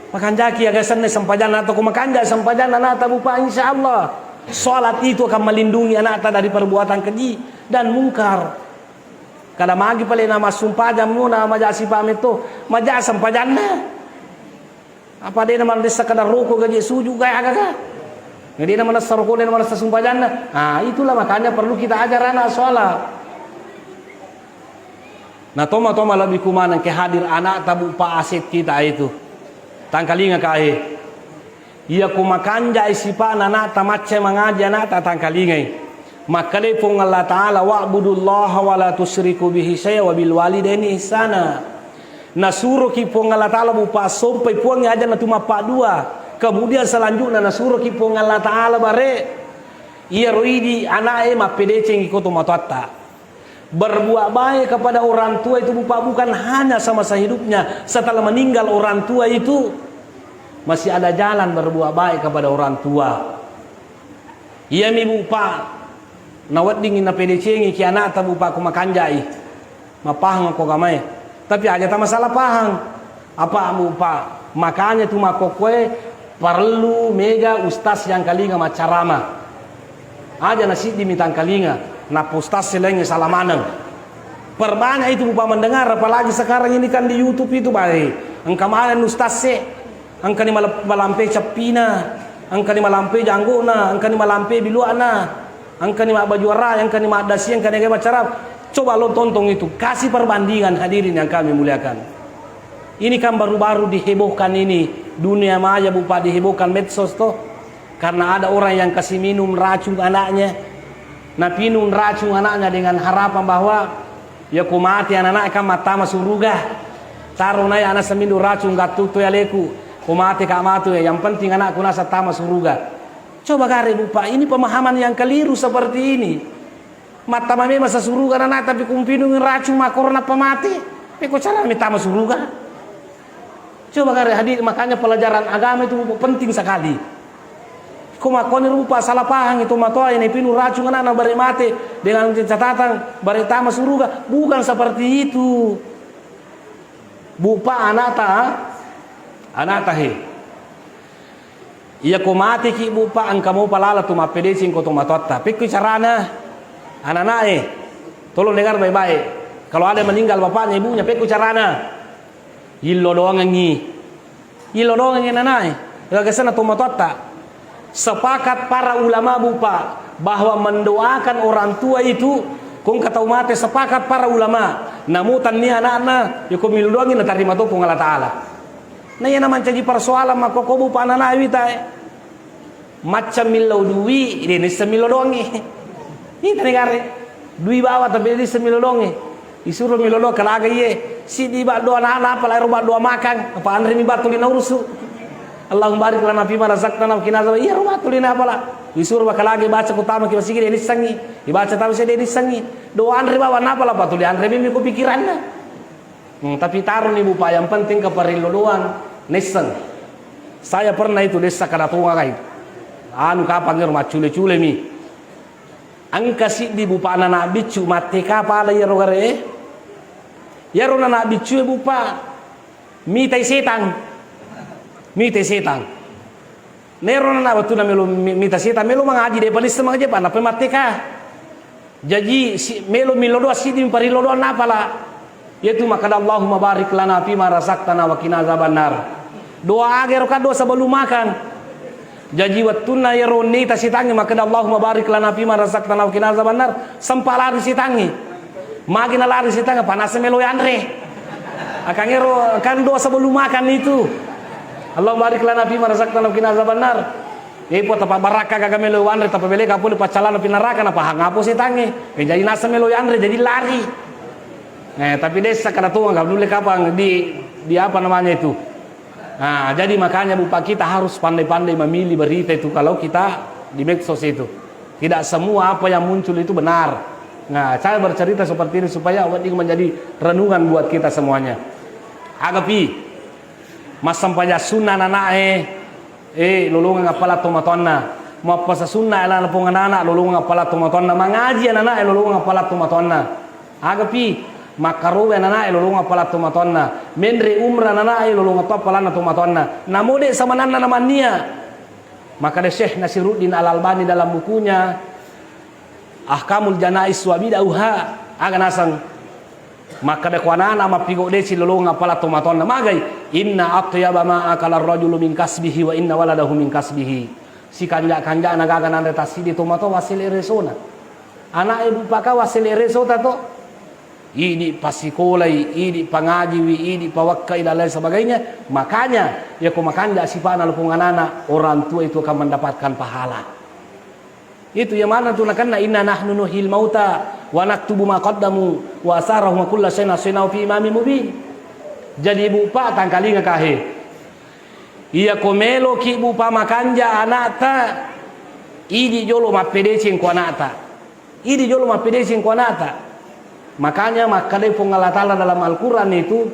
Pakanjaki aga senna sempajanna anakta. Ko makanja sempajanna anakta, Bu, Pak, insya Allah, sholat itu akan melindungi anakta dari perbuatan keji dan mungkar. Kada magi pale na massumpajang mu na maja sipa metto, maja sempajanna. Apa de na manressa kada roko gaji suju ga aga ga? De na manessa roko, de na manessa sumpajanna. Ah, itulah makanya perlu kita ajar anak sholat. Na toma-toma lebih kumaneng ke hadir anakta, Bu, Pak, aset kita itu. Tangkalinga kae. Iya ko makanjai sipa'na anakta, macca mangaji anakta, tangkalingai. Makkedai Puang Allah Ta'ala, "Wa'budullaha wa la tusyriku bihi syai'a wa bil walidaini ihsana." Nasuroki Puang Allah Ta'ala, Bu, Pak, sompai Puang aja natu mappaddua. Kemudian selanjutnya nasuroki Puang Allah Ta'ala bare, iyaro idi ana'e mappedecengi ko tomatoatta. Berbuat baik kepada orang tua itu, Bu, Pak, bukan hanya semasa hidupnya, setelah meninggal orang tua itu masih ada jalan berbuat baik kepada orang tua. Iyami, Bu, Pak, naweddingi napedecengi ki anakta, Bu, Pak, ko makanjai. Mapahang ko agamae. Tapi aja ta masalah pahang. Apa, Bu, Pak, makanya tu makkokkoe perlu mega ustaz yang kalinga maccarama. Aja na siddi mitang kalinga, nappa ustaz laingnge sala maneng. Perbanyak itu, Bu, Pak, mendengar, apalagi sekarang ini kan di YouTube itu, baik. Engka maneng ustaz e, engkani mal-, malampe cappina, engkani malampe janggona, engkani malampe biluana, engkani mabbaju arai, engkani maddasi, engkani aga maccarama. Coba lo tonton itu, kasih perbandingan, hadirin yang kami muliakan. Ini kan baru-baru dihebohkan ini, dunia maya, Bu, Pak, dihebohkan medsos toh. Karena ada orang yang kasih minum racun anaknya, napinung racun anaknya dengan harapan bahwa, ya, ko mate anak-anak kan mattama suruga. Taro nai anak semindu racun gattu tu aleku, ko mate ka matu ya, yang penting anakku nasa tama suruga. Coba gare, Bu, Pak, ini pemahaman yang keliru seperti ini. Mattama memang sa suruga nana, tapi kumpinung racun makkoro nappa mate. Pekko cara mitama suruga? Coba gare hadir, makanya pelajaran agama itu penting sekali. Ko makkoni rupa salah pahang itu matoa ini pinu racun anakna bare mate dengan catatan bare tama suruga. Bukan seperti itu. Bu, Pak, anakta, anakta he. Iya ko mateki, Bu, Pak, engka mopa lala tu mappedeceng ko tomatoatta. Pekko carana anakna e. Tolong dengar baik-baik. Kalau ada meninggal bapaknya, ibunya, pekko carana? Illo doangengi. Illo doangengi anakna e. Gagasana tomatoatta. Sepakat para ulama, Bu, Pak, bahwa mendoakan orang tua itu, ko engka tau mate, sepakat para ulama. Namu tannia anakna, yako millo doangi natarima to Puang Allah Ta'ala. Na iya na mancaji persoalan makkokko, Bu, Pak, anakna wita e. Macca millau dui, de nisseng millo doangi. Ita negare. Dui bawa tapi de nisseng millo doangi. Isuro millo doang kalaga iye. Siddi ba doa na, napa laero ba doa makang. Apa anre mi ba tuli naurusu. Allahumma barik lana fima razaqtana wa qina azab. Iya, ro ba tuli napa la. Isuro ba kalaga baca ko tama ki masigi de nissengi. Ibaca tama si de nissengi. Doa anre bawa napa la, pa tuli anre mi ko pikiranna. Hmm, tapi taroni, Bu, Pak, yang penting keparillo doang nisseng. Saya pernah itu dessa kada tonga kai. Anu kapang ero maccule-cule mi. Engka siddi, Bu, Pak, nana biccu matteka pala iyaro gare. Iyaro nana biccu e, Bu, Pak, mitai setang. Mitai setang. Nero nana wettunna melo mi-, mita setang, melo mangaji, depa nisseng mangaji, pa nappa matteka. Jaji si-, melo millo doa siddi, parillo doa napala. Yaitu makkeda, "Allahumma barik lana fima razaqtana wa qina azabannar." Doa aga ero kan doa sebelum makan. Jaji wettunna ero nita sitangngi makkeda, "Allahumma barik lana fima razaqtana wa qina azabannar." Sempa lari sitangngi. Magi na lari sitangngi, panasa melo yanre. Akang ero kan doa sebelum makan itu. "Allahumma barik lana fima razaqtana wa qina azabannar." Ipo tapa barakka gaga melo wanre, tapa beleka pole paccalana pinaraka, napahang apo setangnge. Eh, jadi nasa melo yanre, jadi lari. Eh, tapi dessa kada tonga, kada nulle kapang di, di apa namanya itu. Nah, jadi makanya, Bu, Pak, kita harus pandai-pandai memilih berita itu kalau kita di medsos itu. Tidak semua apa yang muncul itu benar. Nah, saya bercerita seperti ini supaya wedding menjadi renungan buat kita semuanya. Agapi, massempajang sunna anana'e, eh, lolongeng appala tomatoanna. Mappasa sunna alana pong anana, lolongeng appala tomatoanna. Mangaji anana'e, lolongeng appala tomatoanna. Agapi, makkarowe anana'e, lolongeng appala tomatoanna. Menre umrah anana'e, lolongeng to appalana tomatoanna. Namo de' samananna namannia. Makkeda Syekh Nasiruddin Al-Albani dalam bukunya Ahkamul Janaiz wa Bid'uha, aga naseng, makkeda ko anana mappigau' deceng lolongeng appala tomatoanna, magai, "Inna atyaba ma akala rajulu min kasbihi wa inna waladahu min kasbihi." Sikanja'-kanja'na gaga nanre tassiddi tomatoa wassele resona. Ana'e bupaka wassele resota to. Idi' pasikolai, idi' pangajiwi, idi' pawakkai dan lain sebagainya. Makanya, yako makanja' sipa'na lopong anana, orang tua itu akan mendapatkan pahala. Itu yang mana tu nakenna, "Inna nahnu nuhyil mauta wa naktubu ma qaddamu wa asarahum wa kulla syai'in ahsaynahu fi imamin mubin." Jadi bupa tangkalinga kahe. Iyako meloki bupa makanja' ana'ta, idi' jolo mappedeceng ko ana'ta. Idi' jolo mappedeceng ko ana'ta. Makanya makkedai Puang Allah Ta'ala dalam Al-Quran itu,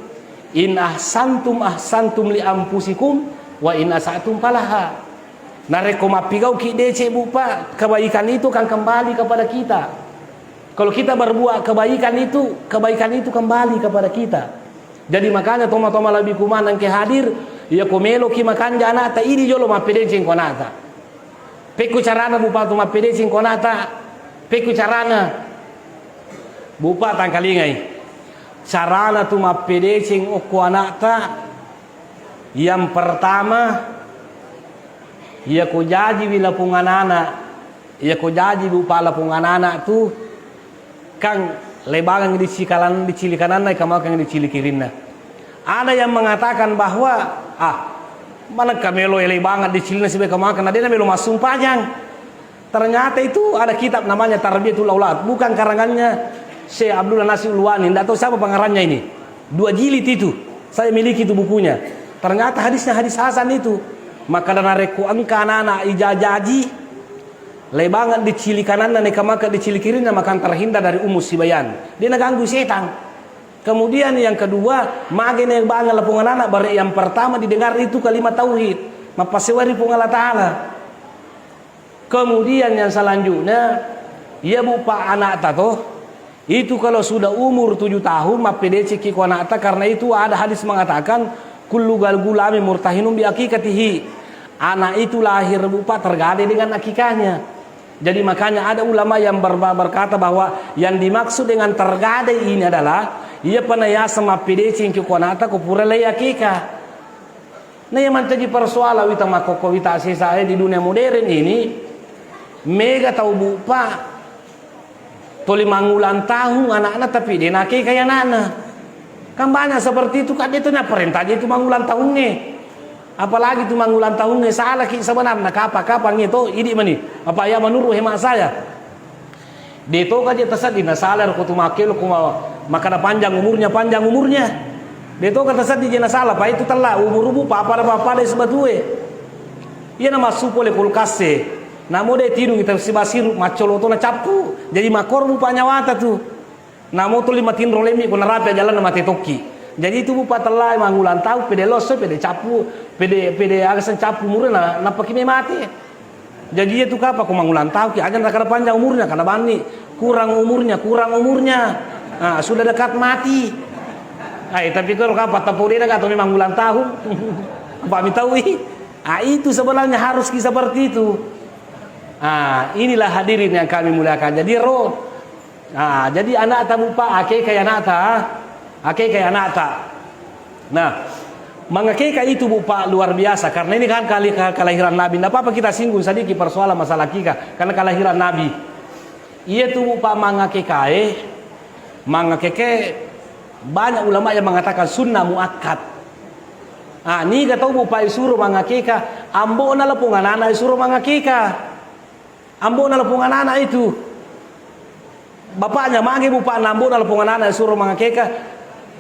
"In ahsantum ahsantum li anfusikum wa in asatum falaha." Narekko mappigauki deceng bupa, kebaikan itu akan kembali kepada kita. Kalau kita berbuat kebaikan itu, kebaikan itu kembali kepada kita. Jadi makanya toma-toma lebih kumanang ke hadir, ya ko meloki makanja' ana'ta, idi' jolo mappedeceng ko ana'ta. Pekko carana bupa tu mappedeceng ko ana'ta? Pekko carana? Bupa tangkalingai. Carana tu mappedeceng okko ana'ta, yang pertama, iya ko jajiwi lapong anana, iya ko jaji bupa lapong anana tu, Kan lebangeng dicikalan-, dicilikananna, ikamakeng dicilikirinna. Ada yang mengatakan bahwa, ah, manengka melo lebangeng dicilinna sibawa ikamakeng, na dena melo massumpajang. Ternyata itu ada kitab namanya Tarbiyatul Aulad, bukan karangannya Syekh Abdullah Nasir Ulwani, ndak tahu siapa pengarangnya ini. Dua jilid itu, saya miliki itu bukunya. Ternyata hadisnya hadis hasan itu. Maka narekko engka anak-anak ijajaji, Lebangeng dicilikananna, neka maka dicilikirinna, maka terhindar dari umus sibayan. Dia naganggu setan. Kemudian yang kedua, mage nebangeng lapong anana, bare yang pertama didengar itu kalimat tauhid, mappasewari Puang Allah Ta'ala. Kemudian yang selanjutnya, iya bupa anakta toh, Itu kalau sudah umur tujuh tahun, mappedecekki ko anakta, karena itu ada hadis mengatakan, "Kullu gal-, gulami murtahinun bi akikatihi." Anak itu lahir bupa tergadai dengan akikahnya. Jadi makanya ada ulama yang berba-, berkata bahwa yang dimaksud dengan tergadai ini adalah, iya panayasa mappedecekki ko anakta ko pura lai akikah. Nah, yang menjadi persoalan wita makkokko wita sesa, eh, di dunia modern ini, mega tau bupa toli mangulang tahun anakna, tapi de nakekai anakna. Kan banyak seperti itu, kan, dia tu naparentah dia tu mangulang tahunnya. Apalagi tu mangulang tahunnya, salahki sebenarnya, kapa-, kapangnge to, idi mani. Apa ya, menurut hemat saya, de toka je tasedding nasala ro ko tu makkelo ko ma-, makkada panjang umurnya, panjang umurnya. De toka tasedding je nasala, pa itu tella umur bupa pada, pada sebatue. Iya namassu pole kulkas e. Namo de tidung ita sibasiru, maccolo to nacappu. Jadi makkoro bupa nyawata tu. Namo tuli matinro lemmi ko narapi jalanna mate tokki. Jadi itu bupa tella mangulang tahun, pede losso, pede cappu, pede, pede aga sen cappu murena, nappaki me mate. Jadi iya tu kapa ko mangulang tahun ki, aja nakada panjang umurnya, kada banni kurang umurnya, kurang umurnya. Nah, sudah dekat mati. Ai, tapi kalau kapa tapau dena gato memang ulang tahun. Apa mitaui? Ah, itu sebenarnya harus ki seperti itu. Ah, inilah hadirin yang kami muliakan. Jadi roh, ah, jadi anakta bupa, akekai anakta, akekai anakta. Nah, mangakeka itu bupa luar biasa, karena ini kan kali-, ke-, kelahiran Nabi. Ndak apa-apa kita singgung sedikit persoalan masalah akikah, karena kelahiran Nabi. Iya tu bupa mangakekae, mangakeke banyak ulama yang mengatakan sunnah muakkad. Ah, niga tau bupa isuro mangakeka, ambo'na lapong anana isuro mangakeka. Ambo'na lapong anana itu. Bapaknya mage bupa na ambo'na lapong anana isuro mangakeka.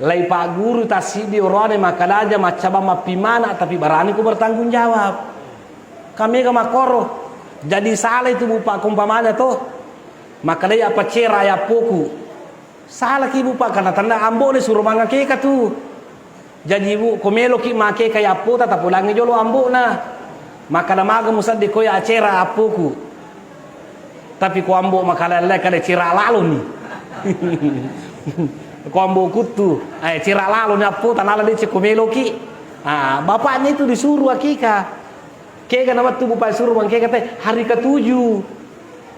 Lai pagguru tassiddi oroane makkadaja maccabang mappimana, tapi barani ko bertanggung jawab. Kamega makkoro. Jadi salah itu bupa, umpamanya toh. Makkedai, "Apa cera yappoku?" Salaki, Bu, Pak, karena tanda ambo'na suro mangakeka tu. Jaji, Bu, ko meloki makeka yappota, tapodangngi jolo ambo'na. Makkeda, "Maga musedding ko ya cera appoku." Tapi ko ambo makala-, kada cera laloni. Ko ambo kuttu, eh, cera laloni appota, nala deceng ko meloki. Ah, bapaknya itu disuruh akika. Kega na wettu, Bu, Pak, suruh mangkeka te hari ketujuh.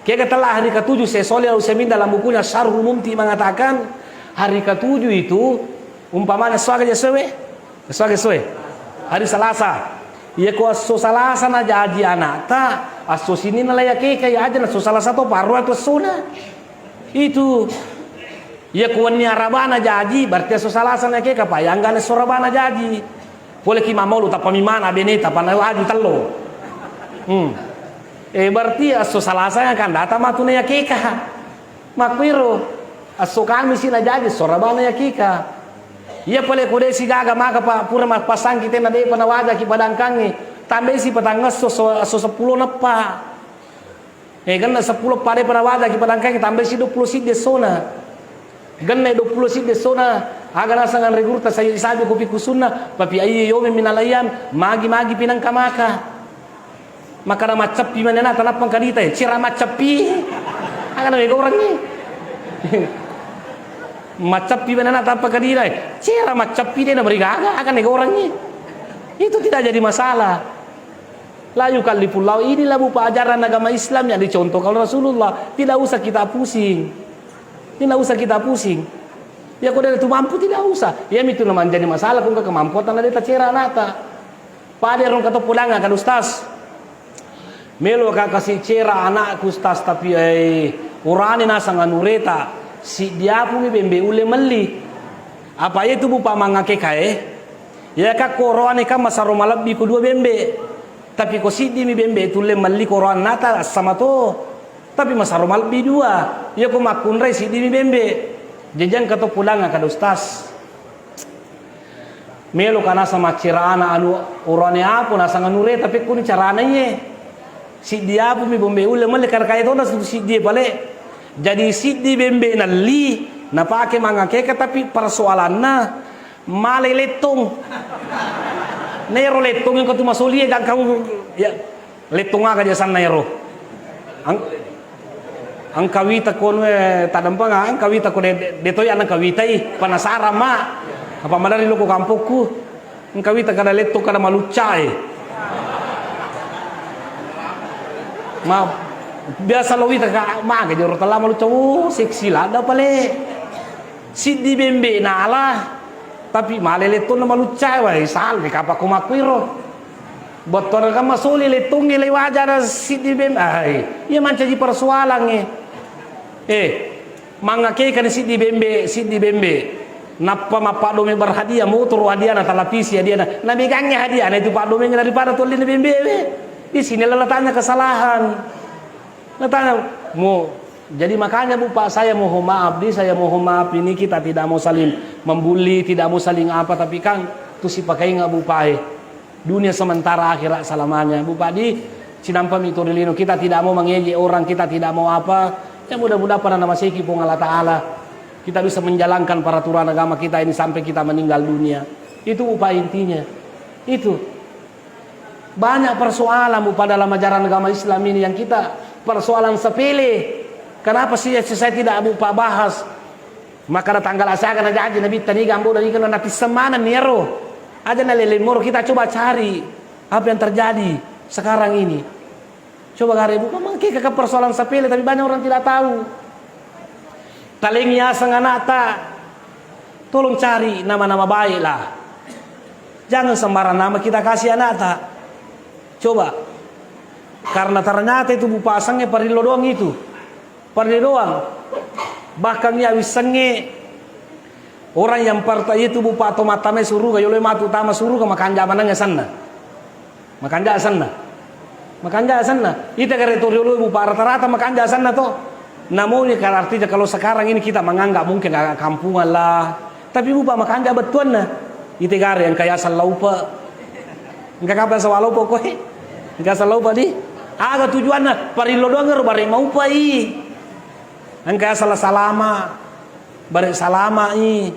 Kega telah hari ketujuh, Syekh Shalih Al-Utsaimin dalam bukunya Syarhul Mumti mengatakan, hari ketujuh itu umpamanya esso aga je essoe? Esso aga essoe? Hari Selasa. Iya ko esso Selasa na jaji anakta, esso Senin na la yakeka, ya aja na esso Selasa to, paro tu essona. Itu. Iya ko wenni Arabana jaji, berarti esso Selasa na yakeka, pa yangga na esso Arabana jaji. Poleki mammaulu, tappa mi mana beneta, pana aju tello. Hmm. Eh, berarti esso Selasa yang akan datang matu na yakeka. Makkuiro, esso Kamisi na jaji, esso Arabana yakeka. Iya pale ko de' sigaga maka, Pak, pura mappasangki tena de'pa nawajaki padangkangnge. Tambaisi patangngesso, esso, esso seppulo neppa. Eh, genna seppulo pada pada wajaki padangkangnge, tambaisi duappulo siddi essona. Genna duappulo siddi essona, aga naseng anre gurutta, sayu isabi kopi kusunna, papi ayyi yomi minal ayyam, magi-magi pinangka maka. Makana macceppi mani anakta, nappa engka dita, eh, cera macceppi. Aga na megorengngi. Macceppi mani anakta, nappa engka dita, eh, cera macceppi, de' na marigaga, aga na gorengngi. Itu tidak jadi masalah. La yukallifullahu, inilah, Bu, Pak, ajaran agama Islam yang dicontohkan oleh Rasulullah. Tidak usah kita pusing. Tidak usah kita pusing. Ya, ko de' tu mampu, tidak usah. Ya, mitu na manjadi masalah, ko engka kemampuan tana de' tacera anakta. Pada rong kato pulang akan, Ustaz. Melo ka kasi cera anakku, Ustaz, tapi, eh, urane nasang anureta. Siddi apu mi bembe ulle melli. Apa itu, Bu, Pak, mangakeka, eh? Ya, ka ko oroane kan masaro malebbi ko dua bembe. Tapi ko siddi mi bembe tulle melli ko oroanna ta sama to. Tapi masaro malebbi dua. Iya ko makkunrai siddi mi bembe. Jajang ka to pulang ka, Ustaz. Melo ka nasang maccerana anu oroane apu nasang anure, tapi kuni carana iye. Siddi apu mi bembe ulle melli, karena kaya tona siddi pale. Jadi siddi bembe nalli napake mangakeka, tapi persoalanna Male lettong. Nero lettong engka tu masolie gangkang, ya, lettong aga jasanna ero. Ang-, engka wita ko nue tadempeng, engka wita ko de, de, de toya engka witai, penasaran ma. Apa madari lo ko kampokku. Engka wita kada lettong kada maluccae. Ma biasa lo wita ka, maga joro tella malucca, oh, seksi ladda pale. Siddi bembe nala, tapi male lettonna maluccae, wah, salai kapang ko makkuiro. Bettuanna kan masoli lettongnge lewajana siddi bembe. Ai, iya mancaji persoalangnge. Eh, mangakekani siddi bembe, siddi bembe. Nappa mappadome berhadiah, motoro hadiahna, talapisi hadiahna. Namegangngi hadiahna itu paddomengnge daripada tollinna bembe we. Di sini letaknya kesalahan. Natanya, mo, jadi makanya, Bu, Pak, saya mohon maaf, di saya mohon maaf, ini kita tidak mau saling membuli, tidak mau saling apa, tapi kan tu sipakainga, Bu, Pak, eh. Dunia sementara, akhirat selamanya, Bu, Pak, di cinampa mi torilino. Kita tidak mau mengejek orang, kita tidak mau apa. Ya, mudah-mudahan pada nama seki Puang Allah Ta'ala, kita bisa menjalankan peraturan agama kita ini sampai kita meninggal dunia. Itu, Bu, Pak, intinya. Itu. Banyak persoalan, Bu, Pak, dalam ajaran agama Islam ini yang kita persoalan sepele. Kenapa sih saya tidak, Bu, Pak, bahas? Maka ada tanggal asaga na jaji Nabi taniga ambo dari kena napi semana niaro. Aja na lele moro kita coba cari apa yang terjadi sekarang ini. Coba gare, Bu, memang ke kakak persoalan sepele tapi banyak orang tidak tahu. Talengi aseng anakta, tolong cari nama-nama baik lah. Jangan sembarang nama kita kasih anakta. Coba. Karena ternyata itu, Bu, Pak, asengnya Parillo doang itu. Parillo doang. Bahkan ya wissengnge orang yang parta itu, Bu, Pak, to mattama suruga, yolo matu tama suruga, makanja maneng asenna. Makanja asenna. Makanja asenna. Ita gare to riolo, Bu, Pak, rata-rata makanja asenna to. Namun, ya, kan artinya kalau sekarang ini kita menganggap mungkin agak kampungan lah. Tapi, Bu, Pak, makanja bettuanna. Ita gare yang kaya asal laupa. Engka kapang sawah laupa koe? Engka asal laupa di? Aga tujuanna? Parillo doang ero bare maupai. Engka yaseng la salama, bare salama'i.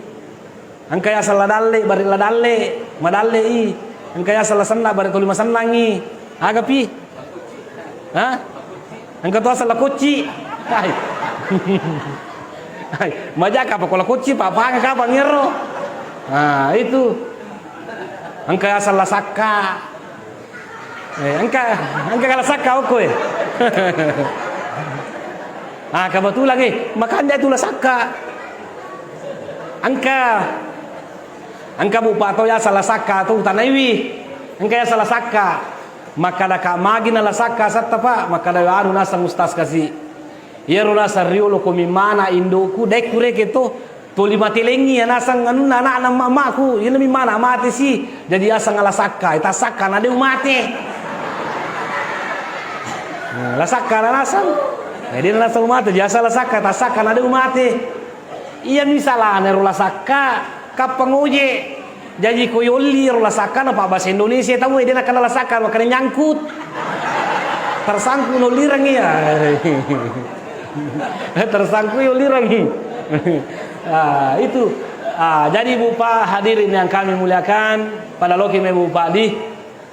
Engka yaseng la dalle, bare la dalle, madalle'i. Engka yaseng la senna, bare tuli masennangngi. Agapi? Ha? Engka to aseng la kocci. Hai. Hai, maja kapa ko la kocci, pa panga kapang ero. Ah, itu. Engka aseng la sakka. Eh, engka, engka kala sakka okko e. Ah, kebetulan e, makanja itu la sakka. Engka, engka bu pa to yaseng la sakka tu tanaiwi. Engka yaseng la sakka. Makkadaka magi na la sakka satta, Pak? Makkada anu naseng ustaz kasi. Iyaro naseng riolo ko mimmana indoku, dai kureke to, toli matelengi ya naseng anunna anakna mammaku, iyana mimmana mate si. Jadi aseng la sakka, eh, tasakka na de umate. Nah, la sakka na naseng. Jadi naseng umate, jasa la sakka, tasakka na de umate. Iya misalana ro la sakka, kappang oje. Jaji ko yolli ro la sakka na pa bahasa Indonesia tau, eh, de nakana la sakka, makana nyangkut. Tersangkut nolirang iya. Tersangkut yolirang. Ah, itu. Ah, jadi Bu Pa hadirin yang kami muliakan, pada loki me Bu Pa di.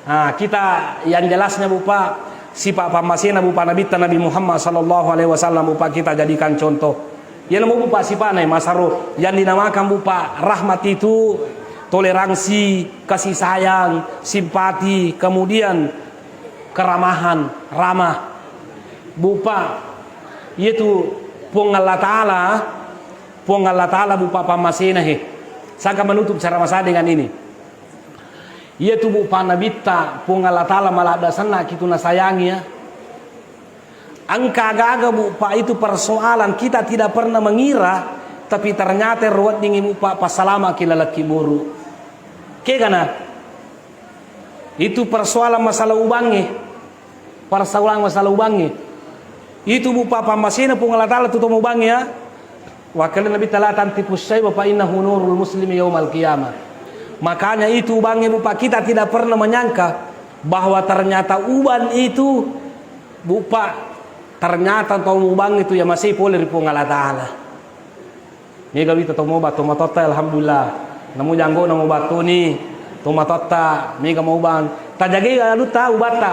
Ah, kita yang jelasnya Bu Pa, sifat pammasena Bu Pa Nabitta Nabi Muhammad sallallahu alaihi wasallam Bu Pa kita jadikan contoh. Iyana mo Bu Pa sifana masaro yang dinamakan Bu Pa rahmat itu toleransi, kasih sayang, simpati, kemudian keramahan, ramah. Bu Pa, iyatu Puang Allah Ta'ala, Puang Allah Ta'ala Bu Pa pammasena he. Sangka menutup ceramah saya dengan ini. Iyatu Bu Pa Nabitta, Puang Allah Ta'ala maladda senna kitu nasayangi ya. Engka aga-aga Bu Pa itu persoalan kita tidak pernah mengira, tapi ternyata ro weddingi Bu Pa passalama ki lalekki buru. Kegana? Itu persoalan masalah ubangnge. Persoalan masalah ubangnge. Itu Bu Pa pammasena Puang Allah Ta'ala tu to ubangnge ya. Wakil Nabi Ta'ala tanti pusai Bapak innahu nurul muslimi yaumal qiyamah. Makanya itu ubangnge Bu Pa kita tidak pernah menyangka bahwa ternyata uban itu Bu Pa, ternyata tau mubang itu ya masih pole ri Puang Allah Ta'ala. Mega wita to mubang, to matotta, alhamdulillah. Namu janggo namu batuni, to matotta, mega mubang. Tajage alutta ubatta.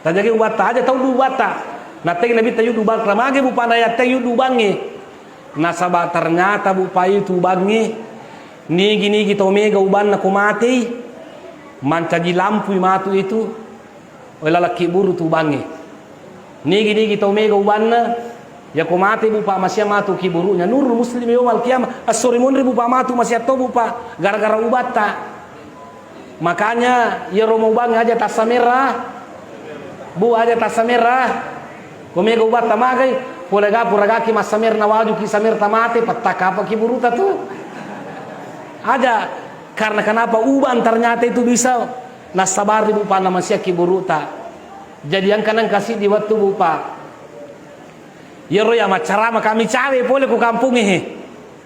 Tajage ubatta, aja tau du ubatta. Nattegi Nabitta yuddu ubatta, mage Bu Pa na yattegi yuddu ubangnge. Nasaba ternyata Bu Pa itu ubangnge, nigi-nigi to mega ubanna ko matei, mancaji lampui matu itu. Oi lalakki buru tu ubangnge. Nigi-nigi tau mega ubanna, yako mate Bu Pa masia matu ki burunya. Nurul muslimi yaumal qiyamah. Assori monri Bu Pa matu masia to Bu Pa gara-gara ubatta. Makanya iyaro mau ubangnge aja tassamera. Bu, aja tassamera. Ko mega ubatta magai, pole ga puragaki massamera na waju ki samera tamate, patta kapa ki buruta tu. Aja, karena kenapa uban ternyata itu bisa Nassabari Bu Pa na masia ki buruta. Jadi engka nengka siddi wettu Bu Pa. Iyaro ya maccarama kami cawe pole ku kampungnge he.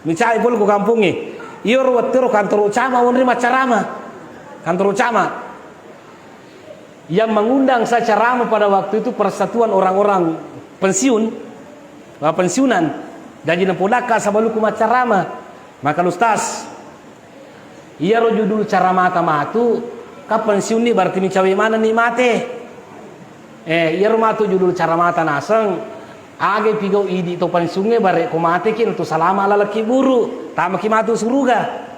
Mi cawe pole ku kampungnge. Iyaro wettu ro kantoro cama onri maccarama. Kantoro cama. Yang mengundang saya ceramah pada waktu itu persatuan orang-orang pensiun, pensiunan. Jadi napodakka sabaluku maccarama. Maka Ustaz, iyaro judul caramata matu, ka pensiunni berarti mi cawe manenni mate. Eh, iyaro matu judul caramata naseng, aga pigau idi to pensiungnge bare ko mate ki tu salama lalaki buru, tamaki matu suruga.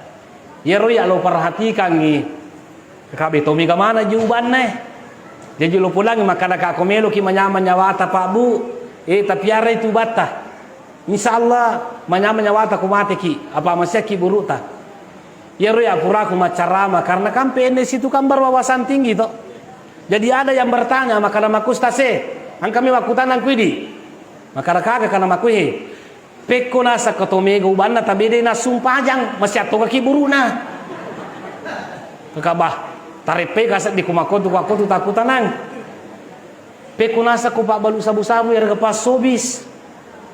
Iyaro ya lo perhatikangi. Kabe to mega mana ji ubanna e. Jaji lo pulangi makkada ka ko melo ki manyameng nyawata Pak Bu. Eh, tapi ara itu ubatta. Insya Allah, manyameng nyawata ko mate ki, apa masia ki buruta. Iyaro ya puraku maccarama, karena kan P N S itu kan berwawasan tinggi to. Jadi ada yang bertanya, makkada makku Ustaz e, engka mi wakkutanang ku idi. Makkada kaga kana makku he. Pekko nasakko to mega ubanna tabede nassumpajang, masia to kaki buruna. Kakabah, tareppai ka seddi ku makkotu, ku akkotu takkutanang. Pekko nasakko pabbalu sabu-sabu iyarega passobis.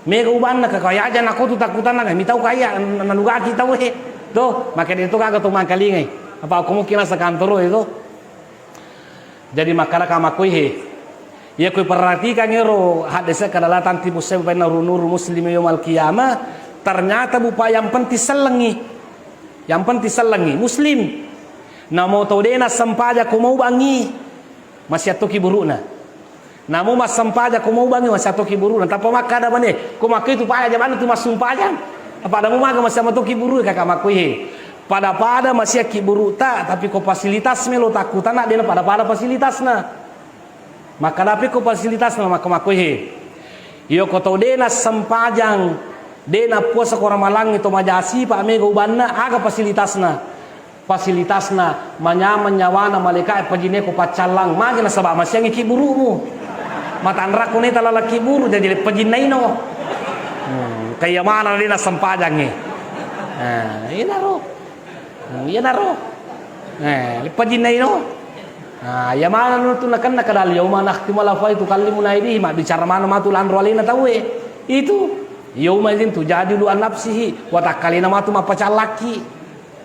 Mega ubanna ka, kaya aja nakko tu takkutanna, mitau kaya, n-, nalugaki tau he. To, makkedai to kaga to mangkalingai. Apa ko mukki nasa kantoro e to. Jadi makkada ka makkoi he. Iya, ko perhatikan ero haddese kada la tanti musse bainna nuru-nuru muslim yaumal qiyamah, ternyata bupa yang penting sellengi. Yang penting sellengi muslim. Namo tau dena sempajang ko mau bangi, masih attoki burukna. Namo massempajang ko mau bangi, masih attoki burukna. Tappa makkada bane, ko makko itu paya jamanna tu massumpajang. Apa ada mau maga masih attoki buruk kaka makko he. Pada-pada masih aki buruk ta, tapi ko fasilitas melo takutana dena pada-pada fasilitasna. Makkadapi ko fasilitasna makko-makko he. Iyo ko tau dena sempajang, dena puasa ko ramalangngi to majasi pa mega ubanna, aga fasilitasna? Fasilitasna manyameng nyawana malaika e pajinne ko paccallang. Magi nasaba masiangi ki burumu. Matanrakko neta lalaki buru jadi le pajinnaino. Hmm, kaya mana dena sempajangngi. Nah, inaro. Hmm, iyanaro. Eh, le pajinnaino. Nah, iya maneng tu nakenna kada, "Al yauma nakhtimu ala afwahi tukallimuna aidihim." Mabbicara maneng matu lanro alena tauwe. Itu. Yauma idzin tujadilu an nafsihi. Watakkalena matu mappacallakki.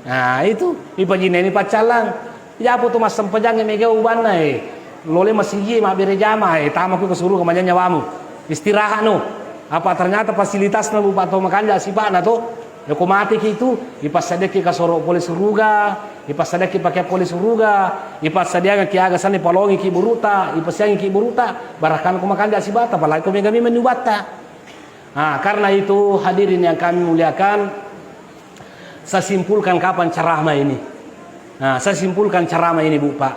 Nah, itu. Ipajinnaini paccallang. Iyapo tu massempajangnge mega ubanna, eh. Lole masigi mabbere jama, eh. Tama ku ke suruga manyanya wamu. Istirahat no. Apa ternyata fasilitasna lupa to makanja sipa'na to. Yako mateki itu, ipassadiakki kasoro pole suruga, ipassadiakki pakeang pole suruga, ipassadiangekki aga sanna palongiki buruta, ipasiangiki buruta, barakkana ko makanja sibata, apalagi ko mega memang ubatta. Nah, karena itu hadirin yang kami muliakan, saya simpulkan kapan ceramah ini. Nah, saya simpulkan ceramah ini, Bu, Pak.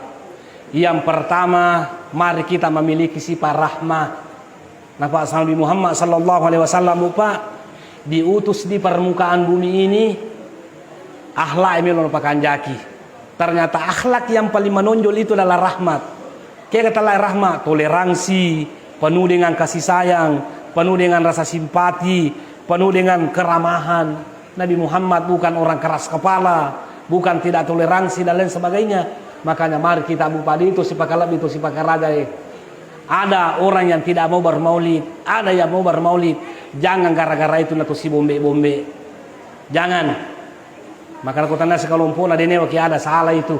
Yang pertama, mari kita memiliki sifat rahmah. Napa Nabi Muhammad sallallahu alaihi wasallam, Pak, diutus di permukaan bumi ini, akhlak yang melo napakanjaki. Ternyata akhlak yang paling menonjol itu adalah rahmat. Kega tala rahmat, toleransi, penuh dengan kasih sayang, penuh dengan rasa simpati, penuh dengan keramahan. Nabi Muhammad bukan orang keras kepala, bukan tidak toleransi dan lain sebagainya. Makanya mari kita, Bu, pada itu sipakalebbi to sipakaraja, eh. Ada orang yang tidak mau bermaulid, ada yang mau bermaulid. Jangan gara-gara itu nato sibombe-bombe. Jangan. Makana ko tanna sikalompona dene waki ada salah itu.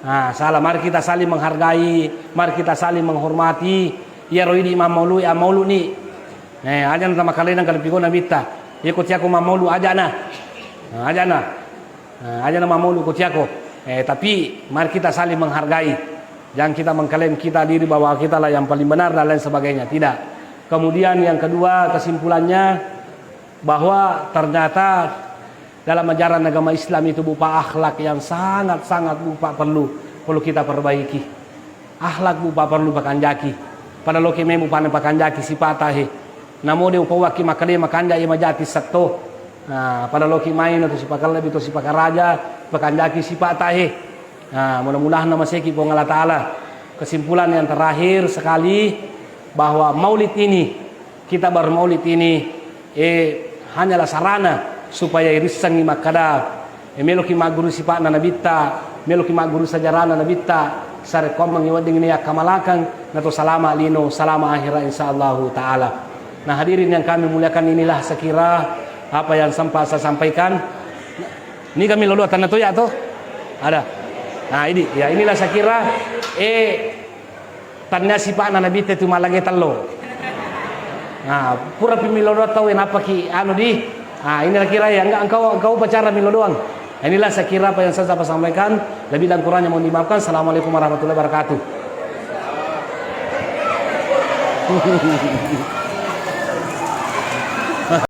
Nah, salah. Mari kita saling menghargai, mari kita saling menghormati. Iyaro idi mammaulu, ammaulu ni. Eh, aja na tamakalena kalepigo nabitta. Iya ko tiako mammaulu aja na. Nah, aja na. Nah, aja na mammaulu ko tiako. Eh, tapi mari kita saling menghargai. Jangan kita mengklaim kita diri bahwa kitalah yang paling benar dan lain sebagainya. Tidak. Kemudian yang kedua, kesimpulannya bahwa ternyata dalam ajaran agama Islam itu, Bu, Pak, akhlak yang sangat-sangat, Bu, Pak, perlu, perlu kita perbaiki. Akhlak, Bu, Pak, perlu pakanjaki. Pada loki memu pane pakanjaki sipata he. Namo de upawakki makkeda makanja iya majati setto. Nah, pada loki main atau sipakalebbi atau sipakaraja, pakanjaki sipata he. Nah, mudah-mudahan namaseki Puang Allah Ta'ala. Kesimpulan yang terakhir sekali, bahwa maulid ini, kita bermaulid ini, eh, hanyalah sarana supaya irissengngi makkada, eh, meloki magguru sipa'na nabitta, meloki magguru sajarana nabitta, sarekkoammengngi wedding ni akkamalakeng, nato salama lino, salama akhirat, insyaallahu ta'ala. Nah, hadirin yang kami muliakan, inilah sekira apa yang sempat saya sampaikan. Ini kami lolo tanah toya to? Ada. Nah, ini, ya, inilah saya kira, eh, tannia sipa'na nabitta tu malange tello. Nah, pura pi milodong tau, eh, napaki anu di. Nah, inilah kira ya, enggak engkau, engkau pacara milodong. Inilah saya kira apa yang saya dapat sampaikan. Lebih dan kurangnya mohon dimaafkan. Assalamualaikum warahmatullahi wabarakatuh.